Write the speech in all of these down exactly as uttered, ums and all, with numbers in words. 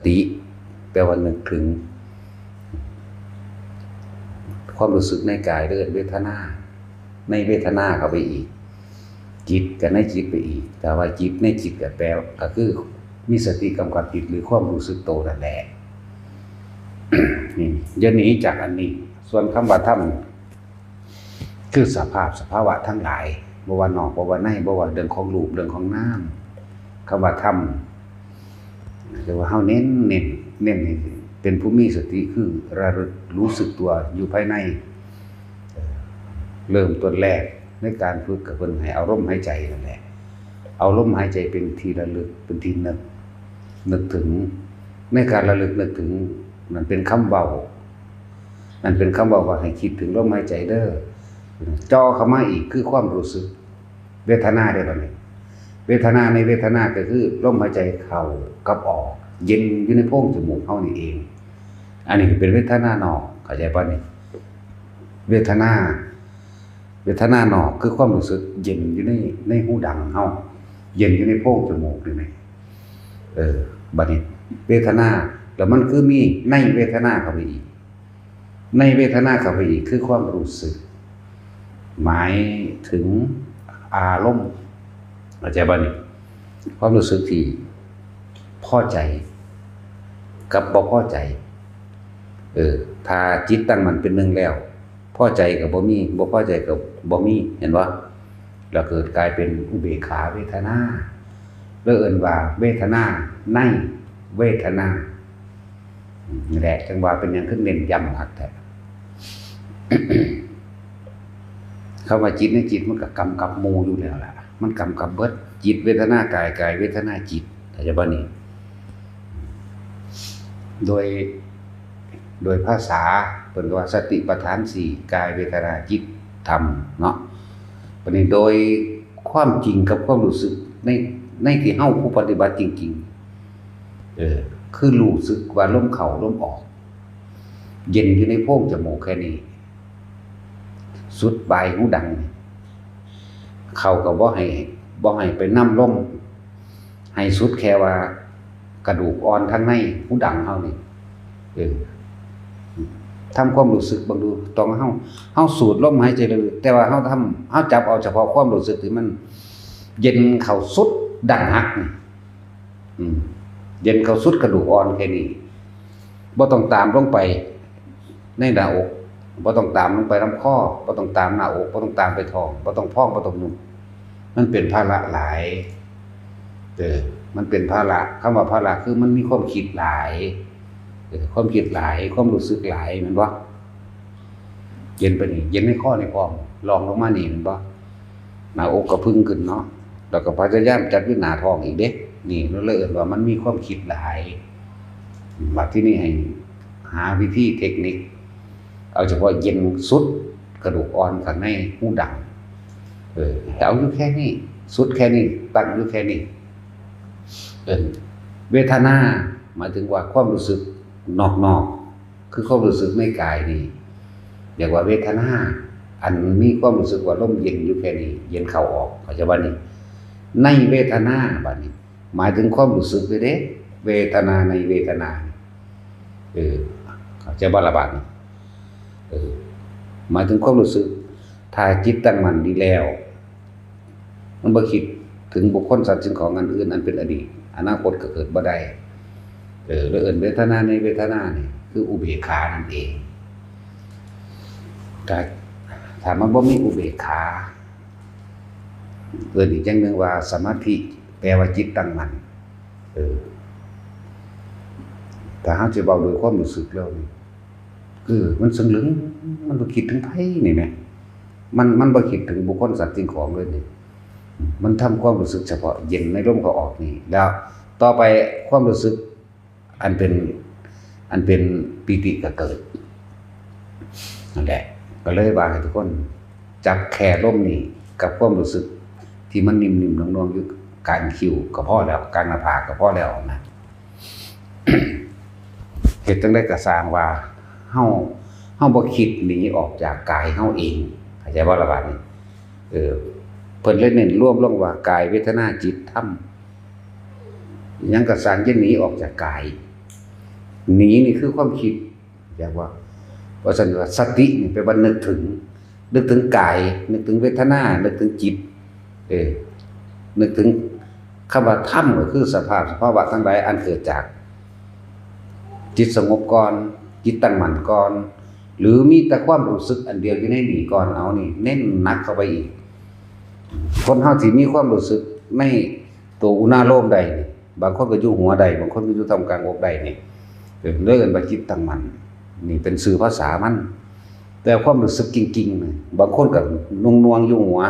ติ แปลว่านึกถึง ความรู้สึกในกายเรียกเวทนา ในเวทนาเข้าไปอีก จิตกับในจิตไปอีก แต่ว่าจิตในจิตก็แปลก็คือมีสติกำกับจิตหรือความรู้สึกโตนั่นแหละ นี่อย่าหนีจากอันนี้ ส่วนคำว่าธรรม คือสภาพสภาวะทั้งหลาย บ่ว่านอกบ่ว่าใน บ่ว่าเรื่องของรูปเรื่องของนาม คำว่าธรรม คือว่าเฮาเน้น เน้น เน้นให้เป็นผู้มีสติ คือระลึกรู้สึกตัวอยู่ภายใน เอ่อ เริ่มต้นแรกในการฝึกก็เพิ่นให้เอาลมหายใจนั่นแหละ เอาลมหายใจเป็นที่ระลึก เป็นที่นึก นึกถึง ในการระลึกนึกถึง นั่นเป็นคำเว้า นั่นเป็นคำเว้าว่าให้คิดถึงลมหายใจเด้อ จ่อเข้ามาอีกคือความรู้สึก เวทนาเด้อบัดนี้ เวทนาในเวทนาก็คือลมหายใจเข้ากับออก เย็นอยู่ในโพรงจมูกเฮานี่เอง อันนี้เป็นเวทนานอก เข้าใจบ่นี่ เวทนา เวทนานอกคือความรู้สึกเย็นอยู่ใน ในหูดังเฮา เย็นอยู่ในโพรงจมูกนี่แหม เออ บัดนี้ เวทนา แล้วมันคือมีในเวทนาเข้าไปอีก ในเวทนาเข้าไปอีกคือความรู้สึก หมายถึงอารมณ์ เข้าใจบ่นี่ ความรู้สึกที่พอใจกับบ่พอใจ เออ ถ้าจิตตั้งมั่นเป็นหนึ่งแล้ว พอใจก็บ่มี บ่พอใจก็บ่มี เห็นบ่ แล้วเกิดกลายเป็นอุเบกขาเวทนา แล้วเอิ้นว่าเวทนาในเวทนา อืม นี่แหละ จั่งว่าเป็นหยังคือเน้นย้ำคักแท้ คำว่าจิตในจิตมันก็กำกับหมู่อยู่แล้วล่ะ มันกำกับเบิด จิตเวทนากาย กายเวทนาจิต เข้าใจบ่นี่ โดย โดยภาษาเพิ่นก็ว่าสติปัฏฐานสี่ กายเวทนาจิตธรรมเนาะ บัดนี้โดยความจริงกับความรู้สึกใน ในที่เฮาผู้ปฏิบัติจริงๆ เออ คือรู้สึกว่าลมเข้าลมออก เย็นอยู่ในโพรงจมูกแค่นี้ สุดปลายหูดังนี่ เข้าก็บ่ให้ บ่ให้ไปนำลม ให้สุดแค่ว่ากระดูกอ่อนทางในหูดังเฮานี่ เออ ทำความรู้สึกเบิ่งดู ต้องเฮา เฮาสูดลมหายใจลึกๆ แต่ว่าเฮาทำ เฮาจับเอาเฉพาะความรู้สึกที่มันเย็นเข้าสุดดั้งหักนี่ อืม เย็นเข้าสุดกระดูกอ่อนแค่นี้ บ่ต้องตามลงไปในหน้าอก บ่ต้องตามลงไปลำคอ บ่ต้องตามหน้าอก บ่ต้องตามไปท้อง บ่ต้องพอง บ่ต้องยุบ มันเป็นภาระหลาย เออ มันเป็นภาระ คำว่าภาระคือมันมีความคิดหลาย เออ ความคิดหลาย ความรู้สึกหลาย แม่นบ่ เย็นไปนี่ เย็นในคอนี่พร้อม รองลงมานี่ แม่นบ่ หน้าอกก็พึงขึ้นเนาะ แล้วก็พยายามจับอยู่หน้าท้องอีกเด้ นี่เราเลยเอิ้นว่ามันมีความคิดหลาย บัดทีนี้ให้หาวิธีเทคนิค เอาเฉพาะเย็นสุดกระดูกอ่อนข้างในหูดัง เออ เอาอยู่แค่นี้ สุดแค่นี้ ตั้งอยู่แค่นี้ เอิ้นเวทนา หมายถึงว่าความรู้สึกนอกๆ คือความรู้สึกในกายนี่ เรียกว่าเวทนา อันมีความรู้สึกว่าลมเย็นอยู่แค่นี้ เย็นเข้าออก เข้าใจบ่นี่ ในเวทนา บัดนี้ หมายถึงความรู้สึกเลยเด้ เวทนาในเวทนา เออ เข้าใจบ่ล่ะบัดนี้ เออ หมายถึงความรู้สึก ถ้าจิตตั้งมั่นดีแล้ว มันบ่คิดถึงบุคคลสัตว์สิ่งของอันอื่นอันเป็นอดีต อนาคตก็เกิดบ่ได้ เออ แล้วเอิ้นเวทนาในเวทนานี่ คืออุเบกขานั่นเอง แต่ถ้ามันบ่มีอุเบกขา เอิ้นอีกอย่างหนึ่งว่าสมาธิ แปลว่าจิตตั้งมั่น เออ ถ้าเฮาสิเว้าโดยความรู้สึกแล้วนี่ คือมันซึ่งลึง มันบ่คิดถึงไผนี่แหม มัน มันบ่คิดถึงบุคคลสัตว์สิ่งของเลยนี่ มันทำความรู้สึกเฉพาะเย็นในลมเข้าออกนี่ แล้วต่อไปความรู้สึกอันเป็น อันเป็นปีติก็เกิด นั่นแหละ ก็เลยว่าให้ทุกคนจับแค่ลมนี่กับความรู้สึกที่มันนิ่มๆ นวลๆ อยู่กลางคิ้วก็พอแล้ว กลางหน้าผากก็พอแล้วนะ เฮ็ดจั่งใดก็ซ่างว่าเฮา เฮาบ่คิดหนีออกจากกายเฮาเอง เข้าใจบ่ล่ะบัดนี้ เออ เพิ่นเลยเน้นรวมลงว่ากายเวทนาจิตธรรม หยังก็ซ่างอย่าหนีออกจากกาย หนีนี่คือความคิด อยากว่า ว่าซั่นว่าสตินี่แปลว่านึกถึง นึกถึงกาย นึกถึงเวทนา นึกถึงจิต เออ นึกถึงคำว่าธรรมก็คือสภาพสภาวะทั้งหลายอันเกิดจาก จิตสงบก่อน จิตตั้งมั่นก่อน หรือมีแต่ความรู้สึกอันเดียวอยู่ในนี่ก่อน เอานี่เน้นหนักเข้าไปอีก คนเฮาสิมีความรู้สึกในตัวอุณาโลมได้นี่ บางคนก็อยู่หัวได้ บางคนก็อยู่ท่ามกลางอกได้นี่ เออ เลยเอิ้นว่าจิตตั้งมั่น นี่เป็นชื่อภาษามัน แต่ความรู้สึกจริงๆนี่ บางคนก็หน่วงๆอยู่หัว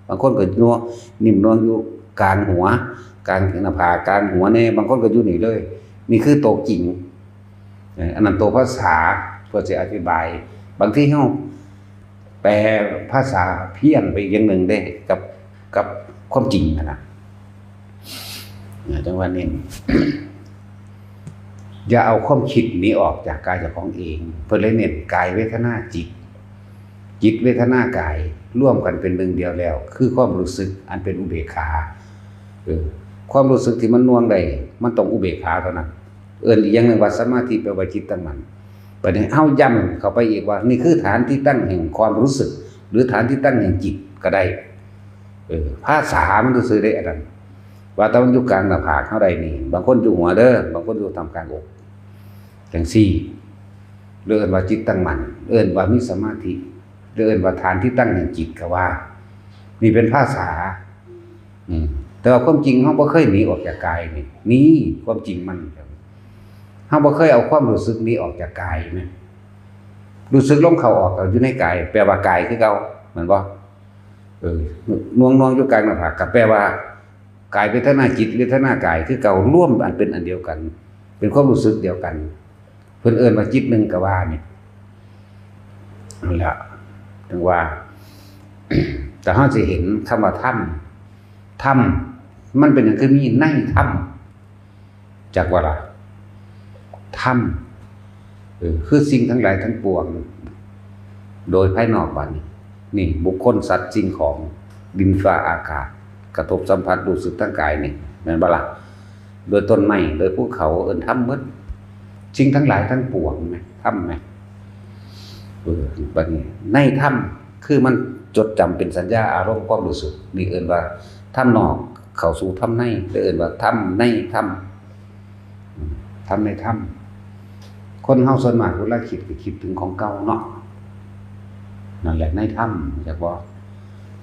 บางคนก็หน่วง นิ่มนวลอยู่กลางหัว กลางหน้าผาก กลางหัวแน่ บางคนก็อยู่นี่เลย นี่คือตัวจริง เอ่อ อันนั้นตัวภาษา เพื่อจะอธิบาย บางทีเฮาแปลภาษาเพี้ยนไปอีกอย่างหนึ่งเด้ กับ กับความจริงหั้นนะ เนี่ย จังว่าเน้น อย่าเอาความคิดหนีออกจากกายเจ้าของเอง เพิ่นเลยเน้นกายเวทนาจิต จิตเวทนากายรวมกันเป็นหนึ่งเดียวแล้ว คือความรู้สึกอันเป็นอุเบกขา เออ ความรู้สึกที่มันหน่วงได้ มันต้องอุเบกขาเท่านั้น เอิ้นอีกอย่างหนึ่งว่าสมาธิ แปลว่าจิตตั้งมั่น บัดนี้เฮาย้ำเข้าไปอีกว่า นี่คือฐานที่ตั้งแห่งความรู้สึก หรือฐานที่ตั้งแห่งจิตก็ได้ เออ ภาษามันซื่อๆเด้อันนั้น ว่าแต่มันอยู่กลางหน้าผากเฮาได้นี่ บางคนอยู่หัวเด้อ บางคนอยู่ท่ามกลางอก จังซี่ เรียกว่าจิตตั้งมั่น เอิ้นว่ามีสมาธิ เรียกว่าฐานที่ตั้งแห่งจิตก็ว่า นี่เป็นภาษา อืม แต่ว่าความจริงเฮาบ่เคยหนีออกจากกายนี่ นี่ความจริงมัน เฮาบ่เคยเอาความรู้สึกหนีออกจากกายนะ รู้สึกลมเข้าออกก็อยู่ในกาย แปลว่ากายคือเก่า แม่นบ่ เออ หน่วงๆอยู่กลางหน้าผาก ก็แปลว่า กายเวทนาจิตเวทนากายคือเก่า รวมอันเป็นอันเดียวกัน เป็นความรู้สึกเดียวกัน เพิ่นเอิ้นว่าจิตหนึ่งก็ว่านี่ นั่นแหละ ถึงว่า แต่เฮาสิเห็นคำว่าธรรม ธรรม มันเป็นหยังคือมีในธรรม จักว่าล่ะ ธรรม เออ คือสิ่งทั้งหลายทั้งปวง โดยภายนอกบัดนี้ นี่ บุคคล สัตว์ สิ่งของ ดินฟ้าอากาศ กระทบสัมผัสรู้สึกทางกายนี่ แม่นบ่ล่ะ โดยต้นไม้ โดยภูเขา เอิ้นธรรมหมด สิ่งทั้งหลายทั้งปวงแม่นธรรมแม่น เออ บัดนี้ ในธรรม คือมันจดจำเป็นสัญญาอารมณ์ความรู้สึก นี่เอิ้นว่าธรรมนอกเข้าสู่ธรรมใน หรือเอิ้นว่าธรรมในธรรม อืม ธรรมในธรรม คนเฮาส่วนมากเวลาคิดก็คิดถึงของเก่าเนาะ นั่นแหละในธรรม จักบ่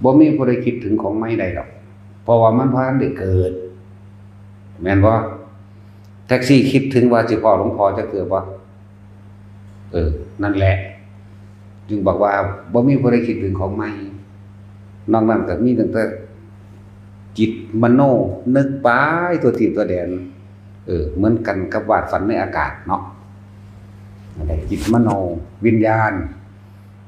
บ่มีผู้ใดคิดถึงของใหม่ได้ดอก เพราะว่ามันบ่ทันได้เกิด แม่นบ่ แท็กซี่คิดถึงว่าสิพ้อหลวงพ่อจักเทื่อบ่ เออ นั่นแหละ จึงบอกว่าบ่มีผู้ใดคิดถึงของใหม่ นอกนั้นก็มีตั้งแต่จิตมโนนึกไปทั่วทิศทั่วแดน เออ เหมือนกันกับวาดฝันในอากาศเนาะ นั่นแหละ จิตมโนวิญญาณ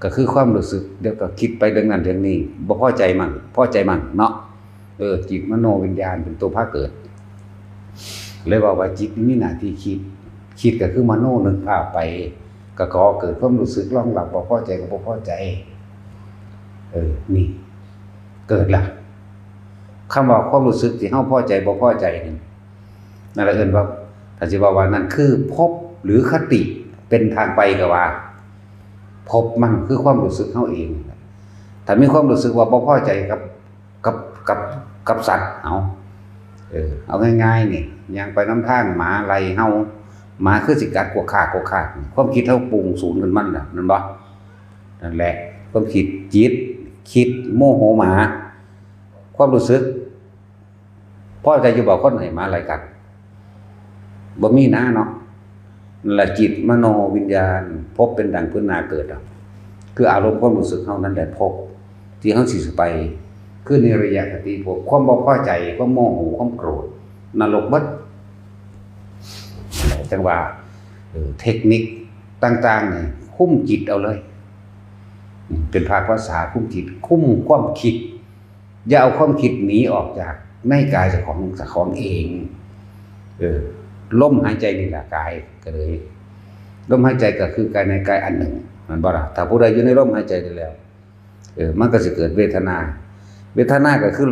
ก็คือความรู้สึก เดี๋ยวก็คิดไปเรื่องนั้นเรื่องนี้ บ่พอใจมั่ง พอใจมั่งเนาะ เออ จิตมโนวิญญาณเป็นตัวพาเกิด เลยว่า ว่าจิตนี่มีหน้าที่คิด คิดก็คือมโนนึกภาพไป ก็ก่อเกิดความรู้สึกรองรับ บ่พอใจก็บ่พอใจ เออ นี่ เกิดละ คำว่าความรู้สึกที่เฮาพอใจบ่พอใจนี่ นั่นแหละเอิ้นว่า ถ้าสิว่า ว่านั่นคือภพหรือคติเป็นทางไปก็ว่า ภพมันคือความรู้สึกเฮาเอง ถ้ามีความรู้สึกว่าบ่พอใจกับ กับ กับ กับสัตว์ เอา เออ เอาง่ายๆนี่ ย่างไปนำทาง หมาไล่เฮา หมาคือสิกัดกวกคากกวกคาก ความคิดเฮาปรุงสูงขึ้นมันน่ะ แม่นบ่ นั่นแหละ ความคิด จิต คิด โมโหหมา ความรู้สึก พอใจอยู่บ่คนให้หมาไล่กัด บ่มีนะเนาะ นั่นแหละจิตมโนวิญญาณ ภพเป็นดังพื้นนาเกิดอะ คืออารมณ์ความรู้สึกเฮานั่นแหละภพ ที่เฮาสิไป คือนิรยคติภพ ความบ่พอใจ ความโมโห ความโกรธ นรกเบิด จังว่า เออ เทคนิคต่างๆนี่ คุมจิตเอาเลย เป็นภาคภาษา คุมจิต คุมความคิด อย่าเอาความคิดหนีออกจากในกายเจ้าของ เจ้าของเอง เออ ลมหายใจนี่แหละกาย ก็เลย ลมหายใจก็คือกายในกายอันหนึ่ง แม่นบ่ล่ะ ถ้าผู้ใดอยู่ในลมหายใจนี่แล้ว เออ มันก็สิเกิดเวทนา เวทนาก็คือ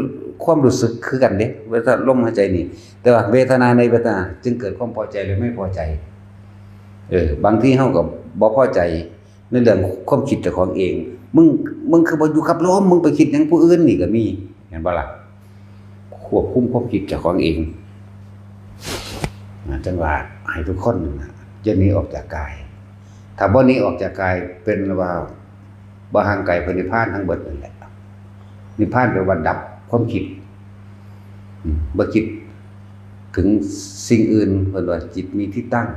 ความรู้สึกคือกันเด้ เวทนา ลมหายใจนี่ แต่ว่าเวทนาในเวทนา จึงเกิดความพอใจหรือไม่พอใจ เออ บางทีเฮาก็บ่พอใจในเรื่องความคิดเจ้าของเอง มึง มึงคือบ่อยู่กับลม มึงไปคิดหยังผู้อื่นนี่ก็มี เห็นบ่ล่ะ ควบคุมความคิดเจ้าของเอง นะ จังว่าให้ทุกคนนะ อย่าหนีออกจากกาย ถ้าบ่หนีออกจากกาย เป็นว่าบ่ห่างไกลพระนิพพานทั้งเบิดนั่นแหละ นิพพานแปลว่าดับความคิด อืม บ่คิดถึงสิ่งอื่น เพิ่นว่าจิตมีที่ตั้ง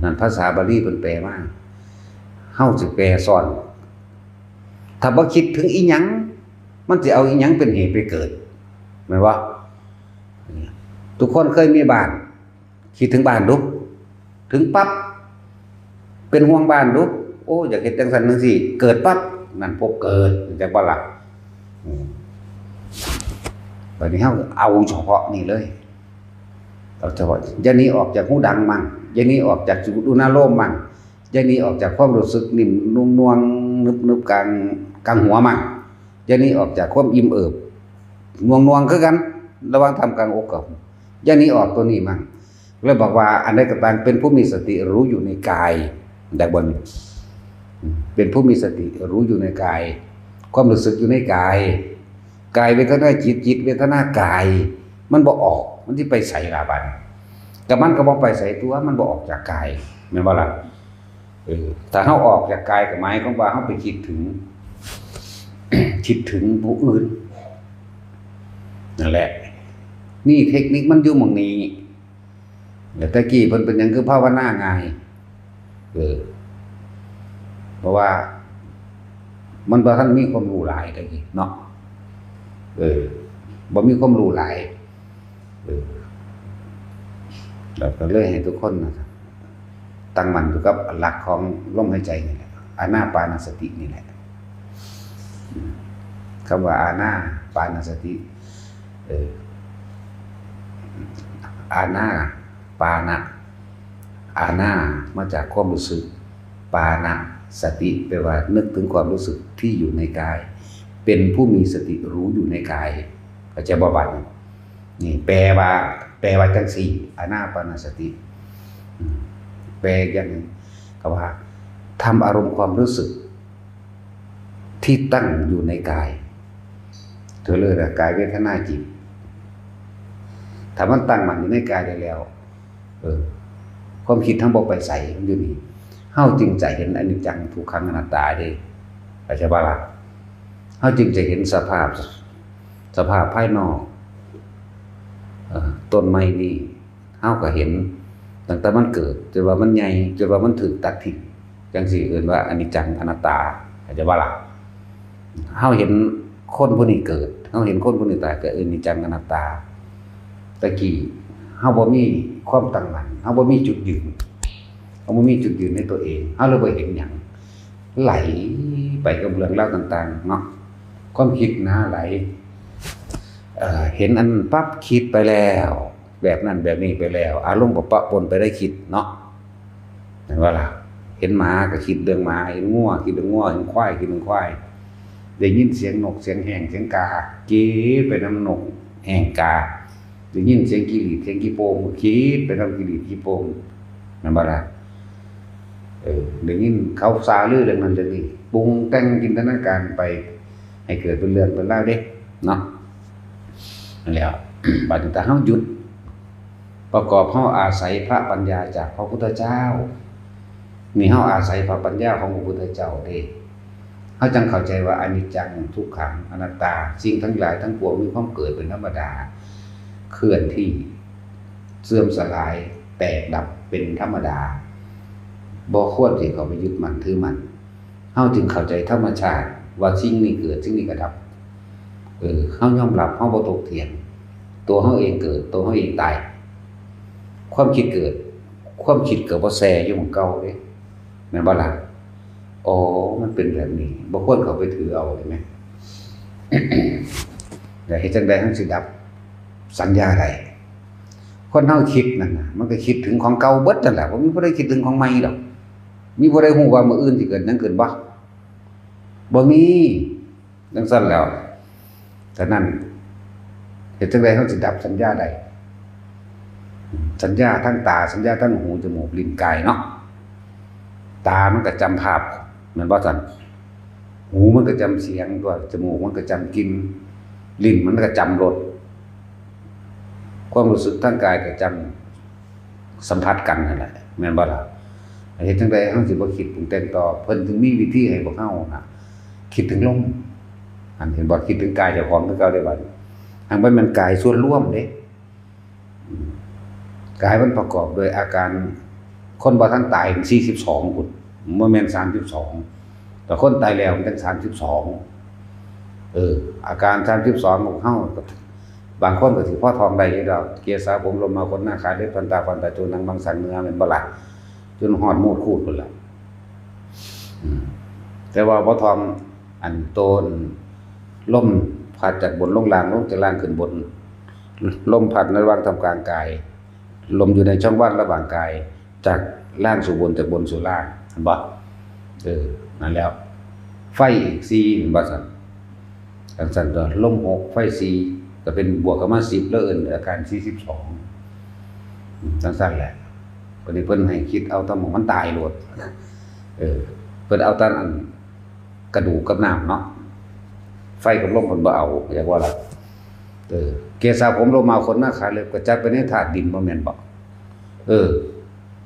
นั่นภาษาบาลีเพิ่นแปลมา เฮาสิแปลซ้อน ถ้าบ่คิดถึงอีหยัง มันสิเอาอีหยังเป็นเหตุไปเกิด แม่นบ่ ทุกคนเคยมีบ้าน คิดถึงบ้านดู ถึงปั๊บ เป็นห่วงบ้านดู โอ้ อยากเฮ็ดจังซั่นจังซี่ เกิดปั๊บ นั่นภพเกิด จักบ่ล่ะ อืม บัดนี้เฮาเอาเฉพาะนี่เลย เอาเฉพาะ อย่าหนีออกจากหูดังมัน อย่าหนีออกจากจุดูนารมณ์มัน อย่าหนีออกจากความรู้สึกนิ่มนุ่มนวล นึบๆ กลาง กลางหัวมัน อย่าหนีออกจากความอิ่มเอิบ นวลๆ คือกัน ระหว่างท่ามกลางอกกับ อย่าหนีออกตัวนี้มัน เลยบอกว่าอันใดก็ตามเป็นผู้มีสติรู้อยู่ในกาย ได้บ่นี่ เป็นผู้มีสติรู้อยู่ในกาย ความรู้สึกอยู่ในกาย กายเวทนาจิต จิตเวทนากาย มันบ่ออก มันสิไปไสล่ะบัดนี้ ก็มันก็บ่ไปไสตัว มันบ่ออกจากกาย แม่นบ่ล่ะ เออ ถ้าเฮาออกจากกายก็หมายความว่าเฮาไปคิดถึง คิดถึงผู้อื่น นั่นแหละ นี่เทคนิคมันอยู่หม่องนี้ แล้วแต่กี้เพิ่นเป็นหยังคือภาวนาง่าย เออ เพราะว่า มันบ่ทันมีความรู้หลายแต่กี้เนาะ เออ บ่มีความรู้หลาย เออ แล้วก็เลยให้ทุกคนนะ ตั้งมั่นอยู่กับหลักของลมหายใจนี่แหละ อานาปานสตินี่แหละ อืม คำว่าอานาปานสติ เออ อานา ปานะ อานา มาจากความรู้สึก ปานะ สติ แปลว่านึกถึงความรู้สึกที่อยู่ในกาย เป็นผู้มีสติรู้อยู่ในกาย เข้าใจบ่บัดนี้ นี่แปลว่า แปลว่าจังซี่ อานาปานสติ อืม แปลอย่างหนึ่งก็ว่า ทำอารมณ์ความรู้สึก ที่ตั้งอยู่ในกาย เธอเลยนะ กายเวทนาจิต ถ้ามันตั้งมั่นอยู่ในกายได้แล้ว เออ ความคิดทั้งบ่ไปใส มันอยู่นี่ เฮาจึงจะเห็นอนิจจังทุกขังอนัตตาเด้ เข้าใจบ่ล่ะ เฮาจึงจะเห็นสภาพ สภาพภายนอก เอ่อ ต้นไม้นี่ เฮาก็เห็นตั้งแต่มันเกิด จนว่ามันใหญ่ จนว่ามันถูกตัดทิ้ง จังซี่เอิ้นว่าอนิจจังอนัตตา เข้าใจบ่ล่ะ เฮาเห็นคนผู้นี้เกิด เฮาเห็นคนผู้นี้ตาย ก็เอิ้นอนิจจังอนัตตา แต่กี้เฮาบ่มีความตั้งมั่น เฮาบ่มีจุดยืน เฮาบ่มีจุดยืนในตัวเอง เฮาเลยบ่เห็นหยัง ไหลไปกับเรื่องราวต่างๆ เนาะ ความคิดหนาไหล เอ่อ เห็นอันปั๊บคิดไปแล้ว แบบนั้นแบบนี้ไปแล้ว อารมณ์ก็ปะปนไปได้คิดเนาะ เห็นบ่ล่ะ เห็นหมาก็คิดเรื่องหมา เห็นงัวคิดเรื่องงัว เห็นควายคิดเรื่องควาย ได้ยินเสียงนกเสียงแฮงเสียงกา คิดไปนำนกแฮงกา ได้ยินเสียงขี้หรีดเสียงขี้โป่งก็คิดไปนำขี้หรีดขี้โป่ง แม่นบ่ล่ะ เออ ได้ยินเขาซาลือเรื่องนั้นเรื่องนี้ ปรุงแต่งจินตนาการไป ให้เกิดเป็นเรื่องเป็นราวเด้ เนาะ นั่นแหละ บัดนี้ถ้าเฮาหยุด ประกอบเฮาอาศัยพระปัญญาจากพระพุทธเจ้า นี่เฮาอาศัยพระปัญญาของพระพุทธเจ้าเด้ เฮาจังเข้าใจว่าอนิจจัง ทุกขัง อนัตตา สิ่งทั้งหลายทั้งปวงมีความเกิดเป็นธรรมดา เคลื่อนที่ เสื่อมสลาย แตกดับเป็นธรรมดา บ่ควรสิเข้าไปยึดมั่นถือมั่น เฮาจึงเข้าใจธรรมชาติว่าสิ่งนี้เกิด สิ่งนี้ก็ดับ เออ เฮายอมรับ เฮาบ่ถกเถียง ตัวเฮาเองเกิด ตัวเฮาเองตาย ความคิดเกิด ความคิดก็บ่แซ่อยู่หม่องเก่าเด้ แม่นบ่ล่ะ อ๋อ มันเป็นแบบนี้ บ่ควรเข้าไปถือเอา เห็นไหม แล้วเฮ็ดจั่งใด๋จั่งสิดับสัญญาได้ คนเฮาคิดนั่นน่ะ มันก็คิดถึงของเก่าเบิดนั่นแหละ บ่มีผู้ใดคิดถึงของใหม่ดอก มีผู้ใดฮู้ว่ามื้ออื่นสิเกิดหยังขึ้นบ่ บ่มี จั่งซั้นแล้ว ฉะนั้น เฮ็ดจั่งใด๋เฮาสิดับสัญญาได้ สัญญาทางตา สัญญาทางหู จมูก ลิ้น กายเนาะ ตามันก็จำภาพ แม่นบ่ซั่น หูมันก็จำเสียงตัว จมูกมันก็จำกลิ่น ลิ้นมันก็จำรส ความรู้สึกทางกายก็จำสัมผัสกันนั่นแหละ แม่นบ่ล่ะ เฮ็ดจั่งใด๋เฮาสิบ่คิดปรุงแต่งต่อ เพิ่นถึงมีวิธีให้พวกเฮาน่ะ คิดถึงลม อันเห็นบ่ คิดถึงกายเจ้าของคือเก่าเด้บัดนี้ หากมันแม่นกายส่วนรวมเด้ อืม กายมันประกอบโดยอาการ คนบ่ทันตายมันสี่สิบสองพุ้น บ่แม่นสามสิบสอง แต่คนตายแล้วมันจั่งสามสิบสอง เออ อาการสามสิบสองของเฮา บางคนก็สิพอท่องได้อยู่ดอก เกสาผม โลมา ขนหน้า ขา เล็บ ฟัน ตา ฟัน ตา จนหนัง มังสัง เนื้อ แม่นบ่ล่ะ จนฮอดมูดคูดพุ้นล่ะ อืม แต่ว่าบ่ท่อง อันโตน ลมพัดจากบนลงล่าง ลงจากล่างขึ้นบน ลมพัดในระหว่างท่ามกลางกาย ลมอยู่ในช่องว่างระหว่างกาย จากล่างสู่บน จากบนสู่ล่าง เห็นบ่ เออ นั่นแล้ว ไฟอีกสี่ เห็นบ่ซั่น จั่งซั่นตัว ลมหก ไฟสี่ ก็เป็นบวกเข้ามาสิบ แล้วเอิ้นอาการสี่สิบสอง อืม จั่งซั่นแหละ บัดนี้เพิ่นให้คิดเอาแต่หม่องมันตายโลด เออ เพิ่นเอาแต่อันกระดูกกับน้ำเนาะ ไฟกับลมเพิ่นบ่เอา อยากว่าล่ะ เออ เกสาผม โลมา ขนหน้า ขา เล็บ ก็จัดไปในธาตุดิน บ่แม่นบ่ เออ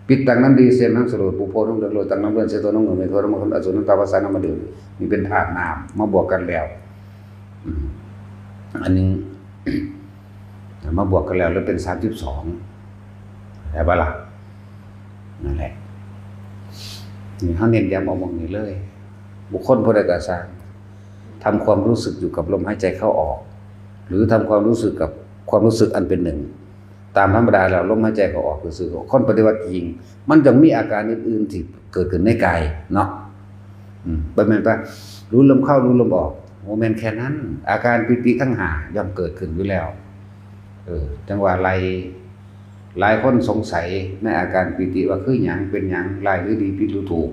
ปิดตังน้ำดี เส้นน้ำสลด ปุโพน้ำเดือด โรยตังน้ำเลือด เสโตน้ำเหงื่อ เมโทน้ำมัน อสุรน้ำตา วาสาน้ำมันเดือด นี่เป็นธาตุน้ำ มาบวกกันแล้ว อืม อันนี้ มาบวกกันแล้ว แล้วเป็นสามสิบสอง ได้ปะล่ะ นั่นแหละ นี่เฮาเน้นย้ำเอาหม่องนี้เลย บุคคลผู้ใดก็ซ่าง ทำความรู้สึกอยู่กับลมหายใจเข้าออก หรือทำความรู้สึกกับความรู้สึกอันเป็นหนึ่ง ตามธรรมดาแล้วลมหายใจเข้าออกซื่อๆ คนปฏิบัติจริง มันจะมีอาการอื่นๆที่เกิดขึ้นในกายเนาะ อืม บ่แม่นว่ารู้ลมเข้ารู้ลมออก บ่แม่นแค่นั้น อาการปีติทั้งห้าย่อมเกิดขึ้นอยู่แล้ว เออ จั่งว่าหลาย หลายคนสงสัยในอาการปีติว่าคือหยัง เป็นหยัง ร้ายหรือดี ผิดหรือถูก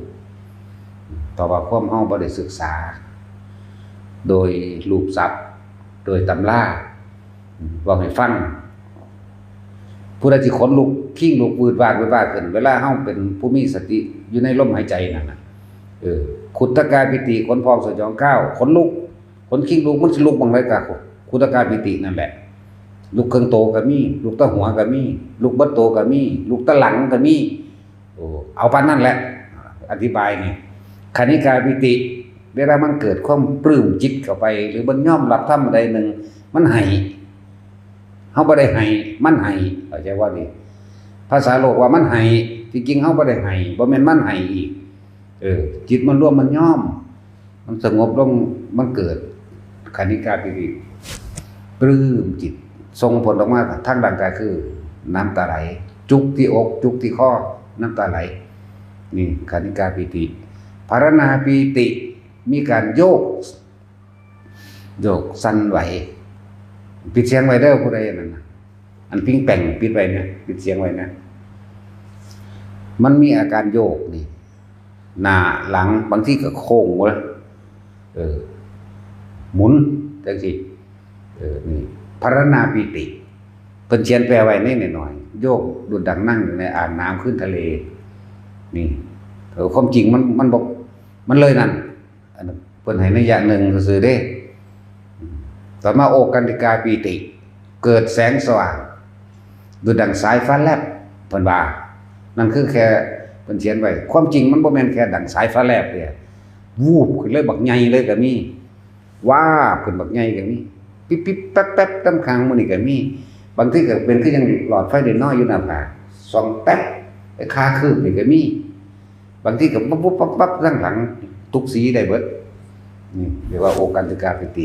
เพราะว่าความเฮาบ่ได้ศึกษา โดยรูปศัพท์ โดยตำรา เว้าให้ฟัง ผู้ใดที่ขนลุก คิงลุก วืดวาด วืดวาดขึ้น เวลาเฮาเป็นผู้มีสติอยู่ในลมหายใจนั่นน่ะ เออ ขุทกาปีติ ขนพองสยองก้าว ขนลุก ขนคิงลุก มันสิลุกหม่องใดกะ ขุทกาปีตินั่นแหละ ลุกเครื่องโตก็มี ลุกแตะหัวก็มี ลุกเบิดโตก็มี ลุกแตะหลังก็มี โอ้ เอาปานนั้นแหละ อธิบายนี่ คณิกาปีติ เวลามันเกิดความปลื้มจิตเข้าไป หรือมันยอมรับธรรมอันใดหนึ่ง มันให้ เฮาบ่ได้ให้ มันให้ เข้าใจว่านี่ ภาษาโลกว่ามันให้ ที่จริงเฮาบ่ได้ให้ บ่แม่นมันให้อีก เออ จิตมันรวม มันยอม มันสงบลง มันเกิดคณิกาปีติ ปลื้มจิต ส่งผลออกมาทางร่างกายคือ น้ำตาไหล จุกที่อก จุกที่คอ น้ำตาไหล นี่คณิกาปีติ ภารณาปีติ มีการโยก โยกสั่นไหว ปิดเสียงไว้เด้อ ผู้ใดนั่นน่ะ อันปิ้งแป่งปิดไว้นะ ปิดเสียงไว้นะ มันมีอาการโยกนี่ หน้าหลัง บางทีก็โค้งเว้ย เออ หมุนจั่งซี้ เออ นี่ ภารณาปีติ เพิ่นเขียนแปลไว้ในน้อยๆ โยกดุจดังนั่งอยู่ในอ่างน้ำคลื่นทะเล นี่ เออ ความจริงมัน มันบ่ มันเลยนั่น อันนั้นเพิ่นให้นัยยะหนึ่งซื่อๆเด้ ต่อมาโอกันติกาปีติ เกิดแสงสว่าง ดุจดังสายฟ้าแลบ เพิ่นว่า นั่นคือแค่เพิ่นเขียนไว้ ความจริงมันบ่แม่นแค่ดังสายฟ้าแลบเด้ วูบขึ้นเลยบักใหญ่เลยก็มี วาบขึ้นบักใหญ่ก็มี ปิ๊บๆแป๊บๆนำข้างหมู่นี่ก็มี บางทีก็เป็นคือจั่งหลอดไฟเดนน้อยอยู่หน้าผาก ส่องแป๊บ ไปคาคืบนี่ก็มี บางทีก็ปุ๊บปุ๊บปั๊บปั๊บทางหลัง ทุกสีได้เบิด นี่เรียกว่าโอกันติกาปีติ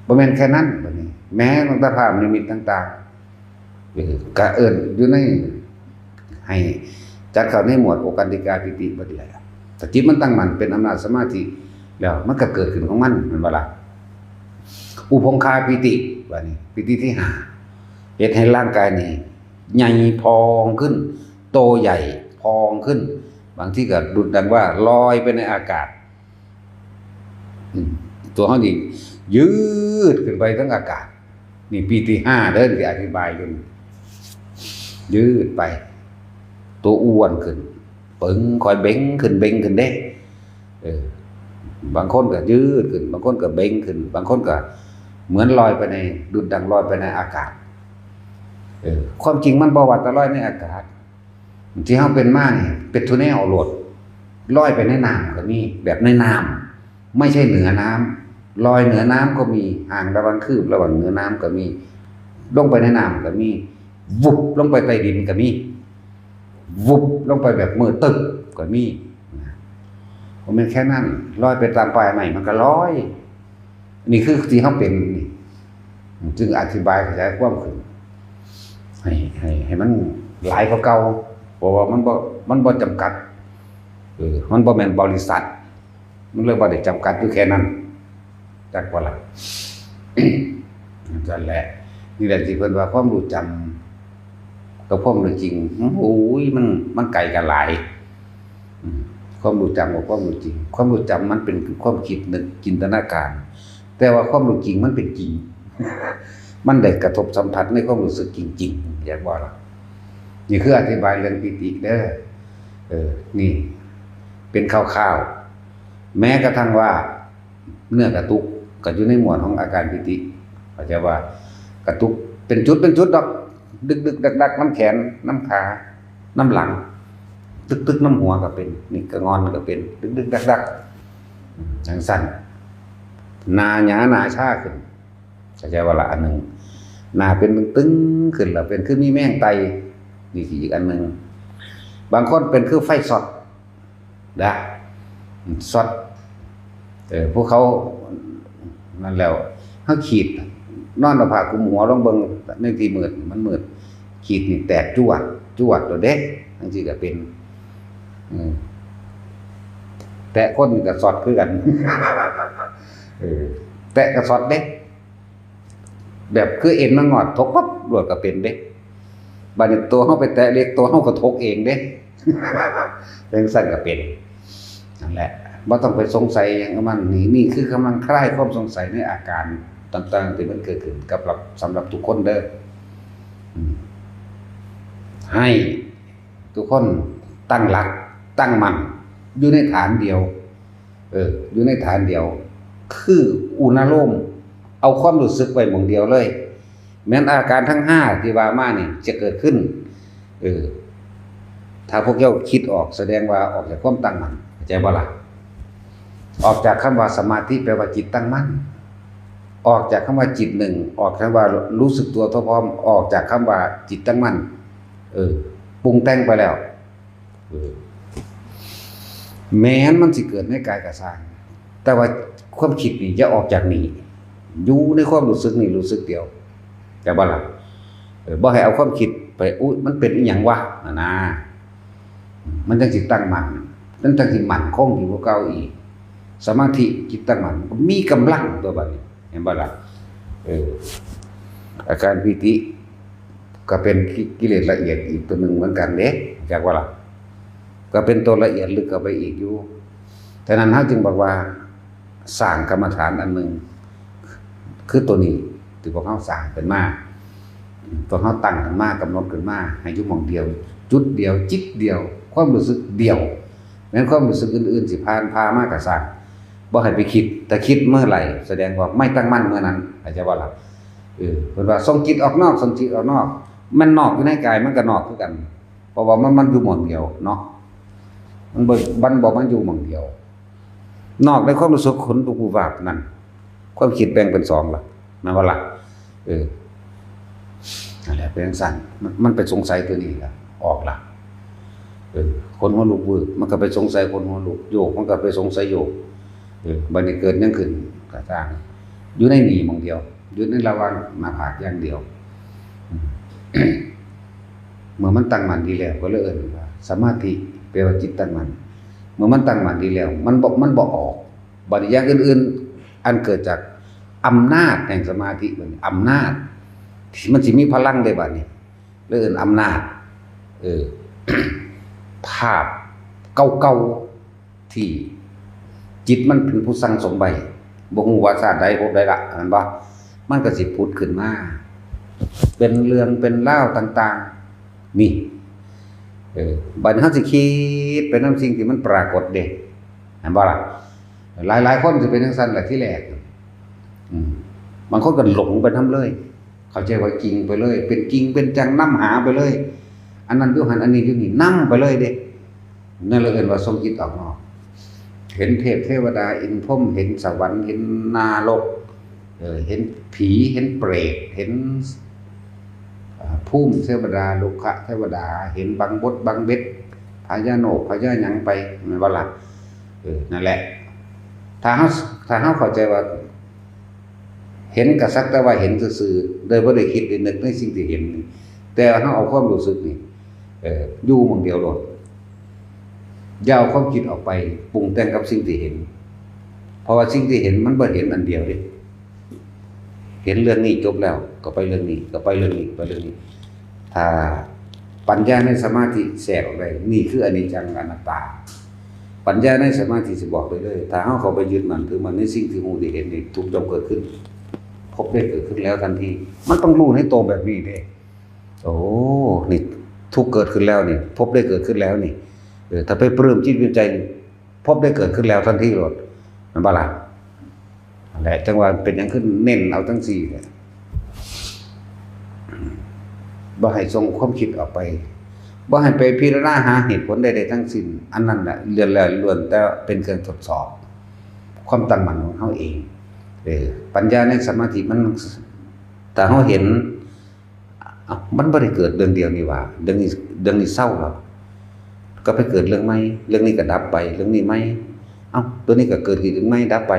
บ่แม่นแค่นั้นบัดนี้ แม้ตั้งแต่ภาพนิมิตต่างๆ เออ กะเอิ้นอยู่ใน ให้จัดเข้าในหมวดโอกันติกาปีติเบิดแหละ แต่จิตมันตั้งมั่นเป็นอำนาจสมาธิ แล้วมันก็เกิดขึ้นของมัน แม่นบ่ล่ะ อุพงคาปีติ บัดนี้ ปีติที่ห้า เฮ็ดให้ร่างกายนี่ ใหญ่พองขึ้น โตใหญ่พองขึ้น บางทีก็ดุจดังว่าลอยไปในอากาศ อืม ตัวเฮานี่ยืดขึ้นไปทั้งอากาศ นี่ปีติห้าเด้อที่อธิบายอยู่นี่ ยืดไป ตัวอ้วนขึ้น ปึง ค่อยเบ่งขึ้น เบ่งขึ้นเด้ เออ บางคนก็ยืดขึ้น บางคนก็เบ่งขึ้น บางคนก็เหมือนลอยไปใน ดุจดังลอยไปในอากาศ เออ ความจริงมันบ่ว่าแต่ลอยในอากาศ ที่เฮาเป็นมานี่ เป็นทุแนวโลด ลอยไปในน้ำก็มี แบบในน้ำ ไม่ใช่เหนือน้ำ ลอยเหนือน้ำก็มี ห่างระหว่างคืบ ระหว่างเหนือน้ำก็มี ลงไปในน้ำก็มี วุบลงไปใต้ดินก็มี วุบลงไปแบบมืดตึ๊บก็มี นะ บ่แม่นแค่นั้น ลอยไปตามปลายไม้มันก็ลอย นี่คือที่เฮาเป็นนี่ จึงอธิบายขยายความขึ้น ให้ ให้ ให้มันหลายกว่าเก่า เพราะว่ามันบ่ มันบ่จำกัด เออ มันบ่แม่นบริษัท มันเลยบ่ได้จำกัดอยู่แค่นั้น จักว่าล่ะ นั่นแหละ นี่แหละที่เพิ่นว่าความรู้จำกับความรู้จริง โอ้ย มัน มันไกลกันหลาย อืม ความรู้จำกับความรู้จริง ความรู้จำมันเป็นความคิดนึกจินตนาการ แต่ว่าความรู้จริงมันเป็นจริง มันได้กระทบสัมผัสในความรู้สึกจริงๆ อยากว่าล่ะ นี่คืออธิบายเรื่องปีติเด้อ เออ นี่ เป็นคร่าวๆ แม้กระทั่งว่า เนื้อกระตุกก็อยู่ในหมวดของอาการปีติ เข้าใจว่า กระตุกเป็นจุดเป็นจุดดอก ดึกๆ ดักๆ นำแขน นำขา นำหลัง ตึกๆ นำหัวก็เป็น นี่ก็งอนก็เป็น ดึกๆ ดักๆ อืม จั่งซั่น หน้าหยาหน้าชาขึ้น เข้าใจว่าละอันหนึ่ง หน้าเป็นตึงๆ ขึ้นแล้ว เป็นคือมีแมงไต่ นี่สิอีกอันหนึ่ง บางคนเป็นคือไฟช็อต นะ ช็อต เออ พวกเขา นั่นแล้ว เฮาขีด นอนเอาผ้าคลุมหัวลงเบิ่งในที่มืด มันมืด ขีดนี่แตกจวด จวดโลดเด้ จั่งซี้ก็เป็น อืม แตะคนนี่ก็ช็อตคือกัน เออ แตะก็ช็อตเด้ แบบคือเอ็นมันงอด ถกปั๊บ โลดก็เป็นเด้ บัดนี้ตัวเฮาไปแตะเหล็ก ตัวเฮาก็ถกเองเด้ จั่งซั่นก็เป็น นั่นแหละ บ่ต้องไปสงสัยหยังกับมัน นี่ นี่คือกำลังคลายความสงสัยในอาการต่างๆ ที่มันเกิดขึ้นกับ สำหรับทุกคนเด้อ อืม ให้ทุกคนตั้งหลัก ตั้งมั่น อยู่ในฐานเดียว เออ อยู่ในฐานเดียว คืออุณาโลม เอาความรู้สึกไว้หม่องเดียวเลย แม้นอาการทั้งห้าที่ว่ามานี่จะเกิดขึ้น เออ ถ้าพวกเจ้าคิดออก แสดงว่าออกจากความตั้งมั่น เข้าใจบ่ล่ะ? ออกจากคำว่าสมาธิ แปลว่าจิตตั้งมั่น ออกจากคำว่าจิตหนึ่ง ออกคำว่ารู้สึกตัวทั่วพร้อม ออกจากคำว่าจิตตั้งมั่น เออ ปรุงแต่งไปแล้ว เออ แม้นมันสิเกิดในกายก็ซ่าง แต่ว่าความคิดนี่อย่าออกจากนี่ อยู่ในความรู้สึกนี่รู้สึกเดียว เข้าใจบ่ล่ะ? เออ บ่ให้เอาความคิดไป อุ๊ย มันเป็นอิหยังวะ นั่นนะ มันจั่งสิตั้งมั่น มันจั่งสิมั่นคงอยู่กว่าเก่าอีก สมาธิจิตตั้งมั่น มันก็มีกำลังตัวบัดนี้ เห็นบ่ล่ะ? เออ อาการปีติ ก็เป็นกิ กิเลสละเอียดอีกตัวหนึ่งเหมือนกันเด้ จักว่าล่ะ? ก็เป็นตัวละเอียดลึกเข้าไปอีกอยู่ ฉะนั้นเฮาจึงบอกว่า สร้างกรรมฐานอันหนึ่ง คือตัวนี้ ที่พวกเฮาสร้างขึ้นมา พวกเฮาตั้งขึ้นมา กำหนดขึ้นมา ให้อยู่หม่องเดียว จุดเดียว จิตเดียว ความรู้สึกเดียว แม้นความรู้สึกอื่นๆ สิผ่านพามาก็ซ่าง บ่ให้ไปคิด ถ้าคิดเมื่อไหร่ แสดงว่าไม่ตั้งมั่นเมื่อนั้น เข้าใจบ่ล่ะ? เออ เพิ่นว่าส่งจิตออกนอก ส่งจิตออกนอก มันนอกอยู่ในกาย มันก็นอกคือกัน เพราะว่ามัน มันอยู่หม่องเดียวเนาะ มันบ่ มันบ่ มันอยู่หม่องเดียว นอกในความรู้สึกขนลุกวูบวาบนั่น ความคิดแบ่งเป็นสองล่ะ แม่นบ่ล่ะ? เออ นั่นแหละ เป็นจั่งซั้น มัน มันไปสงสัยตัวนี้ล่ะ ออกล่ะ เออ ขนหัวลุกวืบ มันก็ไปสงสัยขนหัวลุก โยก มันก็ไปสงสัยโยก เออ บัดนี้เกิดหยังขึ้นก็ซ่าง อยู่ในนี่หม่องเดียว อยู่ในระหว่างหน้าผากอย่างเดียว อืม เมื่อมันตั้งมั่นดีแล้ว ก็เลยเอิ้นว่าสมาธิ แปลว่าจิตตั้งมั่น เมื่อมันตั้งมั่นดีแล้ว มันบ่ มันบ่ออก บัดนี้อย่างอื่นๆ อันเกิดจากอำนาจแห่งสมาธิ บัดนี้อำนาจ ที่มันสิมีพลังเด้บัดนี้ เลยเอิ้นอำนาจ เออ ภาพเก่าๆ ที่จิตมันเป็นผู้สั่งสมไว้ บ่ฮู้ว่าชาติใดภพใดละ แม่นบ่? มันก็สิผุดขึ้นมา เป็นเรื่องเป็นราวต่างๆ นี่ เออ บัดนี้เฮาสิคิดไปนำสิ่งที่มันปรากฏเด้ เห็นบ่ล่ะ? หลายๆคนสิเป็นจั่งซั้นแหละทีแรก อืม บางคนก็หลงไปนำเลย เข้าใจว่าจริงไปเลย เป็นจริงเป็นจังนำหาไปเลย อันนั้นอยู่หั่น อันนี้อยู่นี่ นำไปเลยเด้ นั่นเลยเอิ้นว่าส่งจิตออกนอก เห็นเทพเทวดาอินทร์พรหม เห็นสวรรค์ เห็นนรก เออ เห็นผี เห็นเปรต เห็น อ่า ภูมิเทวดา รุกขเทวดา เห็นบังบดบังเบ็ด พญาโนก พญาหยังไป แม่นบ่ล่ะ? เออ นั่นแหละ ถ้าเฮา ถ้าเฮาเข้าใจว่า เห็นก็สักแต่ว่าเห็นซื่อๆ โดยบ่ได้คิดได้นึกในสิ่งที่เห็นนี่ แต่เฮาเอาความรู้สึกนี่ เออ อยู่หม่องเดียวโลด อย่าเอาความคิดออกไปปรุงแต่งกับสิ่งที่เห็น เพราะว่าสิ่งที่เห็นมันบ่เห็นอันเดียวเด้ เห็นเรื่องนี้จบแล้ว ก็ไปเรื่องนี้ ก็ไปเรื่องนี้ ไปเรื่องนี้ ถ้าปัญญาในสมาธิแทรกออกได้ นี่คืออนิจจังอนัตตา ปัญญาในสมาธิสิบอกไปเลย ถ้าเฮาเข้าไปยึดมั่นถือมั่นในสิ่งที่รู้ที่เห็นนี่ ทุกข์ย่อมเกิดขึ้น ภพได้เกิดขึ้นแล้วทันที มันต้องรู้ในตัวแบบนี้เด้ โอ้ นี่ทุกข์เกิดขึ้นแล้วนี่ ภพได้เกิดขึ้นแล้วนี่ เออ ถ้าไปปลื้มจิตปลื้มใจนี่ ภพได้เกิดขึ้นแล้วทันทีโลด แม่นบ่ล่ะ? นั่นแหละ จั่งว่าเป็นหยังคือเน้นเอาจั่งซี้แหละ บ่ให้ส่งความคิดออกไป บ่ให้ไปพิจารณาหาเหตุผลใดๆทั้งสิ้น อันนั้นแหละล้วนแล้วล้วนแต่เป็นเครื่องทดสอบ ความตั้งมั่นของเฮาเอง เออ ปัญญาในสมาธิมัน ถ้าเฮาเห็น เอ้า มันบ่ได้เกิดเรื่องเดียวนี่หว่า เรื่องนี้ เรื่องนี้เซาแล้ว ก็ไปเกิดเรื่องใหม่ เรื่องนี้ก็ดับไป เรื่องนี้ใหม่ เอ้า ตัวนี้ก็เกิดขึ้นอีกใหม่ ดับไป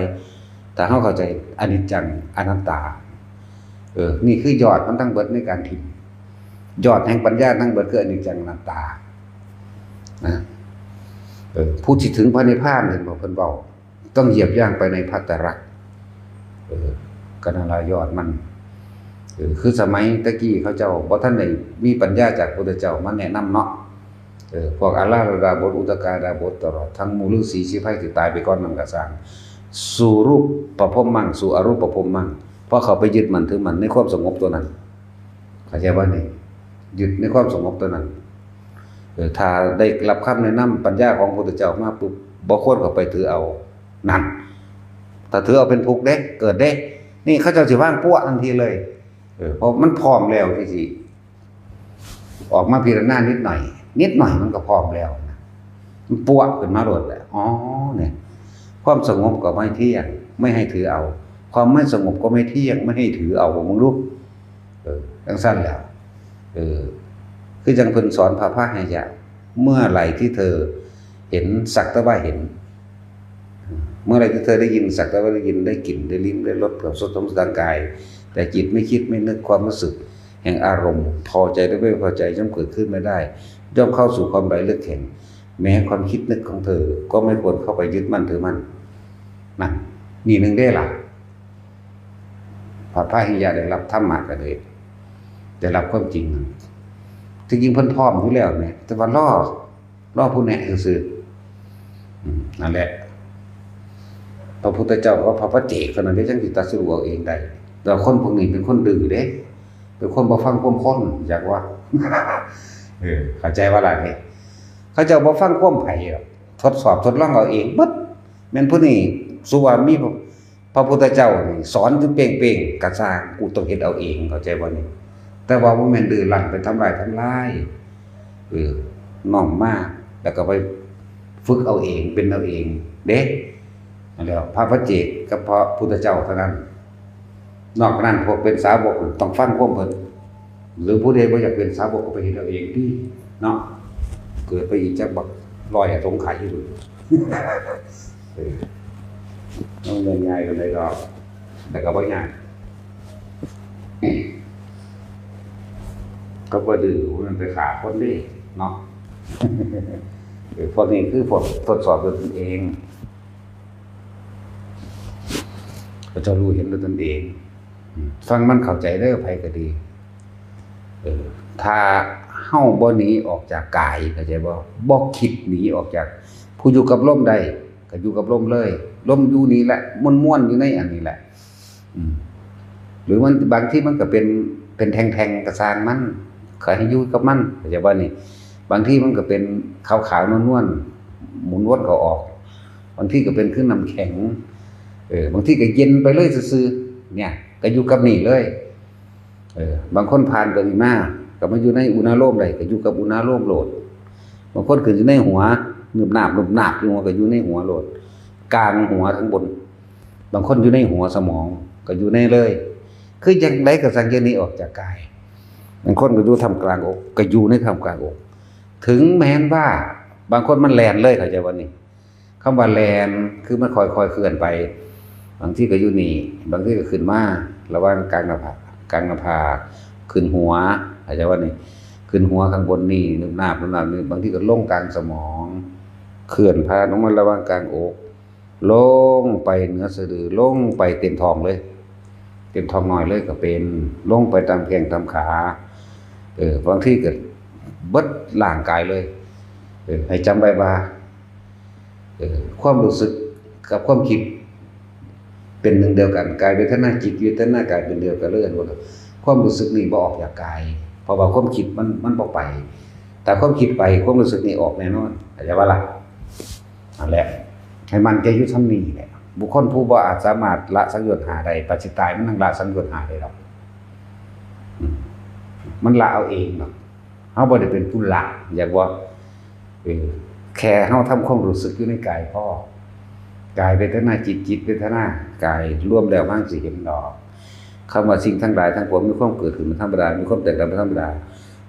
ถ้าเฮาเข้าใจอนิจจังอนัตตา เออ นี่คือยอดมันทั้งเบิดในการถิ่ม ยอดแห่งปัญญาทั้งเบิดคืออนิจจังอนัตตา นะ เออ ผู้ที่ถึงพระนิพพาน เห็นบ่ เพิ่นเว้า ต้องเหยียบย่างไปในพระไตรลักษณ์ เออ ก็นั่นล่ะยอดมัน เออ คือสมัยตะกี้เขาเจ้าบ่ทันได้มีปัญญาจากพระพุทธเจ้ามาแนะนำเนาะ เออ พวกอาราธดาบท อุทกาดาบท ตลอดทั้งหมู่ฤๅษีชีไพรที่ตายไปก่อนนั้นก็ซ่าง สู่รูปประพรมมัง สู่อรูปประพรมมัง เพราะเขาไปยึดมั่นถือมั่นในความสงบตัวนั้น เข้าใจบ่นี่? ยึดในความสงบตัวนั้น เออ ถ้าได้รับคำแนะนำปัญญาของพระพุทธเจ้ามาปุ๊บ บ่ควรเข้าไปถือเอา นั่น ถ้าถือเอาเป็นทุกข์เด้ เกิดเด้ นี่เขาเจ้าสิวางปั๊วทันทีเลย เออ เพราะมันพร้อมแล้วที่สิออกมาพิจารณานิดหน่อย นิดหน่อยมันก็พร้อมแล้วนะ มันปั๊วขึ้นมาโลดแหละ อ๋อ เนี่ย ความสงบก็ไม่เที่ยง ไม่ให้ถือเอา ความไม่สงบก็ไม่เที่ยง ไม่ให้ถือเอา มึงรู้ เออ จั่งซั้นแหละ เออ คือจั่งเพิ่นสอนพระพาหิยะ เมื่อไหร่ที่เธอเห็นสักแต่ว่าเห็น เมื่อไหร่ที่เธอได้ยินสักแต่ว่าได้ยิน ได้กลิ่น ได้ลิ้ม ได้รส กับสดของทางกาย แต่จิตไม่คิดไม่นึก ความรู้สึกแห่งอารมณ์ พอใจและไม่พอใจย่อมเกิดขึ้นไม่ได้ ย่อมเข้าสู่ความไหลลึกแห่ง แม้ความคิดนึกของเธอ ก็ไม่ควรเข้าไปยึดมั่นถือมั่น นั่น นี่หนึ่งเด้ล่ะ พระพาหิยะได้รับธรรมะก็เลย ได้รับความจริง ที่จริงเพิ่นพร้อมอยู่แล้วแหม แต่ว่ารอ รอผู้แนะซื่อๆ อืม นั่นแหละ พระพุทธเจ้ากับพระปัจเจกเท่านั้นที่จั่งสิตรัสรู้เอาเองได้ แล้วคนพวกนี้เป็นคนดื้อเด้ เป็นคนบ่ฟังความคน อยากว่า เออ เข้าใจว่าล่ะนี่ เขาเจ้าบ่ฟังความไผหรอก ทดสอบทดลองเอาเองเบิด แม่นผู้นี้ สุว่ามีพระพุทธเจ้านี่สอนอยู่เป้งๆ กะซ่าง กูต้องเฮ็ดเอาเอง เข้าใจบ่นี่? แต่ว่าบ่แม่นดื้อรั้นไปทำลายทำลาย เออ น้อมมา แล้วก็ไปฝึกเอาเอง เป็นเอาเอง เด้ นั่นแหละ พระปัจเจกกับพระพุทธเจ้าเท่านั้น นอกนั้นพวกเป็นสาวกต้องฟังความเพิ่น หรือผู้ใดบ่อยากเป็นสาวกก็ไปเฮ็ดเอาเองติ เนาะ เกิดไปอีกจักบักร้อยอะสงไขอยู่ เออ มันบ่ง่ายปานใดดอก แต่ก็บ่ยาก เขาบ่ดื้อ มันไปฆ่าคนเด้ เนาะ เออ พวกนี้คือพวกทดสอบด้วยตนเอง เขาเจ้ารู้เห็นด้วยตนเอง อืม ฟังมันเข้าใจเด้อ ไผก็ดี เออ ถ้าเฮาบ่หนีออกจากกาย เข้าใจบ่? บ่คิดหนีออกจาก ผู้อยู่กับลมได้ ก็อยู่กับลมเลย ลมอยู่นี่แหละ ม่วนๆ อยู่ในอันนี้แหละ อืม หรือมัน บางทีมันก็เป็น เป็นแท่งๆ ก็ซ่างมัน ขอให้อยู่กับมัน เข้าใจบ่นี่? บางทีมันก็เป็นขาวๆนวลๆ หมุนวนเข้าออก บางทีก็เป็นคือน้ำแข็ง เออ บางทีก็เย็นไปเลยซื่อๆ เนี่ย ก็อยู่กับนี่เลย เออ บางคนผ่านตัวนี้มา ก็มาอยู่ในอุณาโลมได้ ก็อยู่กับอุณาโลมโลด บางคนขึ้นอยู่ในหัว นึบนาบนึบนาบอยู่หัว ก็อยู่ในหัวโลด กลางหัวทั้งบน บางคนอยู่ในหัวสมอง ก็อยู่ในเลย คือจั่งใดก็สั่ง อย่าหนีออกจากกาย บางคนก็อยู่ท่ามกลางอก ก็อยู่ในท่ามกลางอก ถึงแม้นว่าบางคนมันแล่นเลย เข้าใจบ่นี่ คำว่าแล่นคือมันค่อยๆเคลื่อนไป บางทีก็อยู่นี่ บางทีก็ขึ้นมา ระหว่างกลางหน้าผาก กลางหน้าผาก ขึ้นหัว เข้าใจบ่นี่ ขึ้นหัวข้างบนนี่ นึบนาบนึบนาบนี่ บางทีก็ลงกลางสมอง เคลื่อนผ่านออกมาระหว่างกลางอก ลงไปเหนือสะดือ ลงไปเต็มท้องเลย เต็มท้องน้อยเลยก็เป็น ลงไปตามแข้งตามขา เออ บางทีก็เบิดร่างกายเลย เออ ให้จำไว้ว่า เออ ความรู้สึกกับความคิด เป็นหนึ่งเดียวกัน กายเวทนาจิตเวทนากายเป็นเดียวกันเลย เอิ้นว่าความรู้สึกนี่บ่ออกจากกาย เพราะว่าความคิดมัน มันบ่ไป ถ้าความคิดไป ความรู้สึกนี่ออกแน่นอน เข้าใจบ่ล่ะ นั่นแหละ ให้มั่นใจอยู่ส่ำนี้แหละ บุคคลผู้บ่อาจสามารถละสังโยชน์ห้าได้ ปัจจิตายมันยังละสังโยชน์ห้าได้ดอก อืม มันละเอาเองดอก เฮาบ่ได้เป็นผู้ละ อยากว่า เออ แค่เฮาทำความรู้สึกอยู่ในกายพอ กายเวทนาจิต จิตเวทนากาย รวมแล้วมันสิเห็นดอก คำว่าสิ่งทั้งหลายทั้งปวงมีความเกิดขึ้นเป็นธรรมดา มีความแตกดับเป็นธรรมดา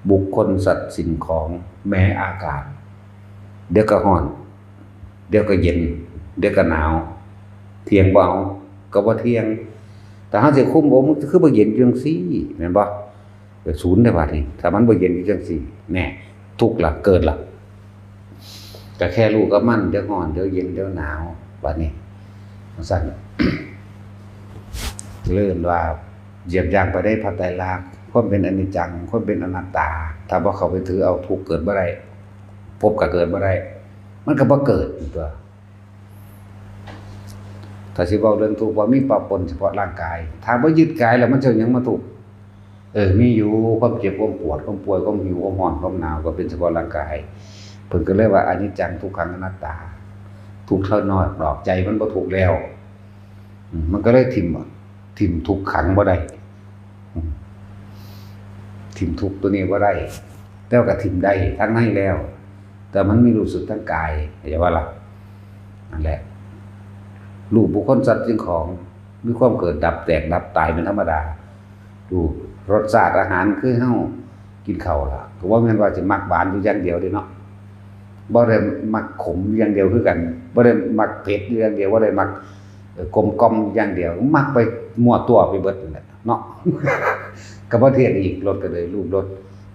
บุคคลสัตว์สิ่งของ แม้อากาศ เดี๋ยวก็ร้อน เดี๋ยวก็เย็น เดี๋ยวก็หนาว เที่ยงบ่เอา ก็บ่เที่ยง แต่เฮาสิคุม โอ้ มันคือบ่เย็นจังซี่ แม่นบ่ ก็ศูนย์เด้บาดนี้ ถ้ามันบ่เย็นอยู่จังซี่ แน่ ทุกข์ละ เกิดละ ก็แค่รู้กับมัน เดี๋ยวร้อน เดี๋ยวเย็น เดี๋ยวหนาว บาดนี้ จั่งซั้น เรียกว่าเหยียบย่างไปในพระไตรลักษณ์ ความเป็นอนิจจัง ความเป็นอนัตตา ถ้าบ่เข้าไปถือเอา ทุกข์เกิดบ่ได้ ภพก็เกิดบ่ได้ มันก็บ่เกิดอีกตัว ถ้าสิเว้าเรื่องทุกข์ ว่ามีปะปนเฉพาะร่างกาย ถ้าบ่ยึดกายแล้วมันจะหยังมาทุกข์ เออ มีอยู่ ความเจ็บ ความปวด ความป่วย ความหิว ความร้อน ความหนาว ก็เป็นเฉพาะร่างกาย เพิ่นก็เลยว่าอนิจจัง ทุกขัง อนัตตา ทุกข์เท่าน้อยดอก ใจมันบ่ทุกข์แล้ว อืม มันก็เลยถิ่ม ถิ่มทุกขังบ่ได้ อืม ถิ่มทุกข์ตัวนี้บ่ได้ แต่ว่าก็ถิ่มได้ทางในแล้ว แต่มันมีรู้สึกทางกาย เข้าใจบ่ล่ะ นั่นแหละ รูปบุคคลสัตว์สิ่งของ มีความเกิดดับ แตกดับ ตายเป็นธรรมดา ดู รสชาติอาหารคือเฮากินข้าวล่ะ ก็บ่แม่นว่าสิมักหวานอยู่อย่างเดียวเด้เนาะ บ่ได้มักขมอย่างเดียวคือกัน บ่ได้มักเผ็ดอยู่อย่างเดียว บ่ได้มัก เอ่อ กลมกล่อมอย่างเดียว มักไปมั่วตัวไปเบิดนั่นแหละเนาะ ก็บ่เที่ยงอีก รสก็เลย รูป รส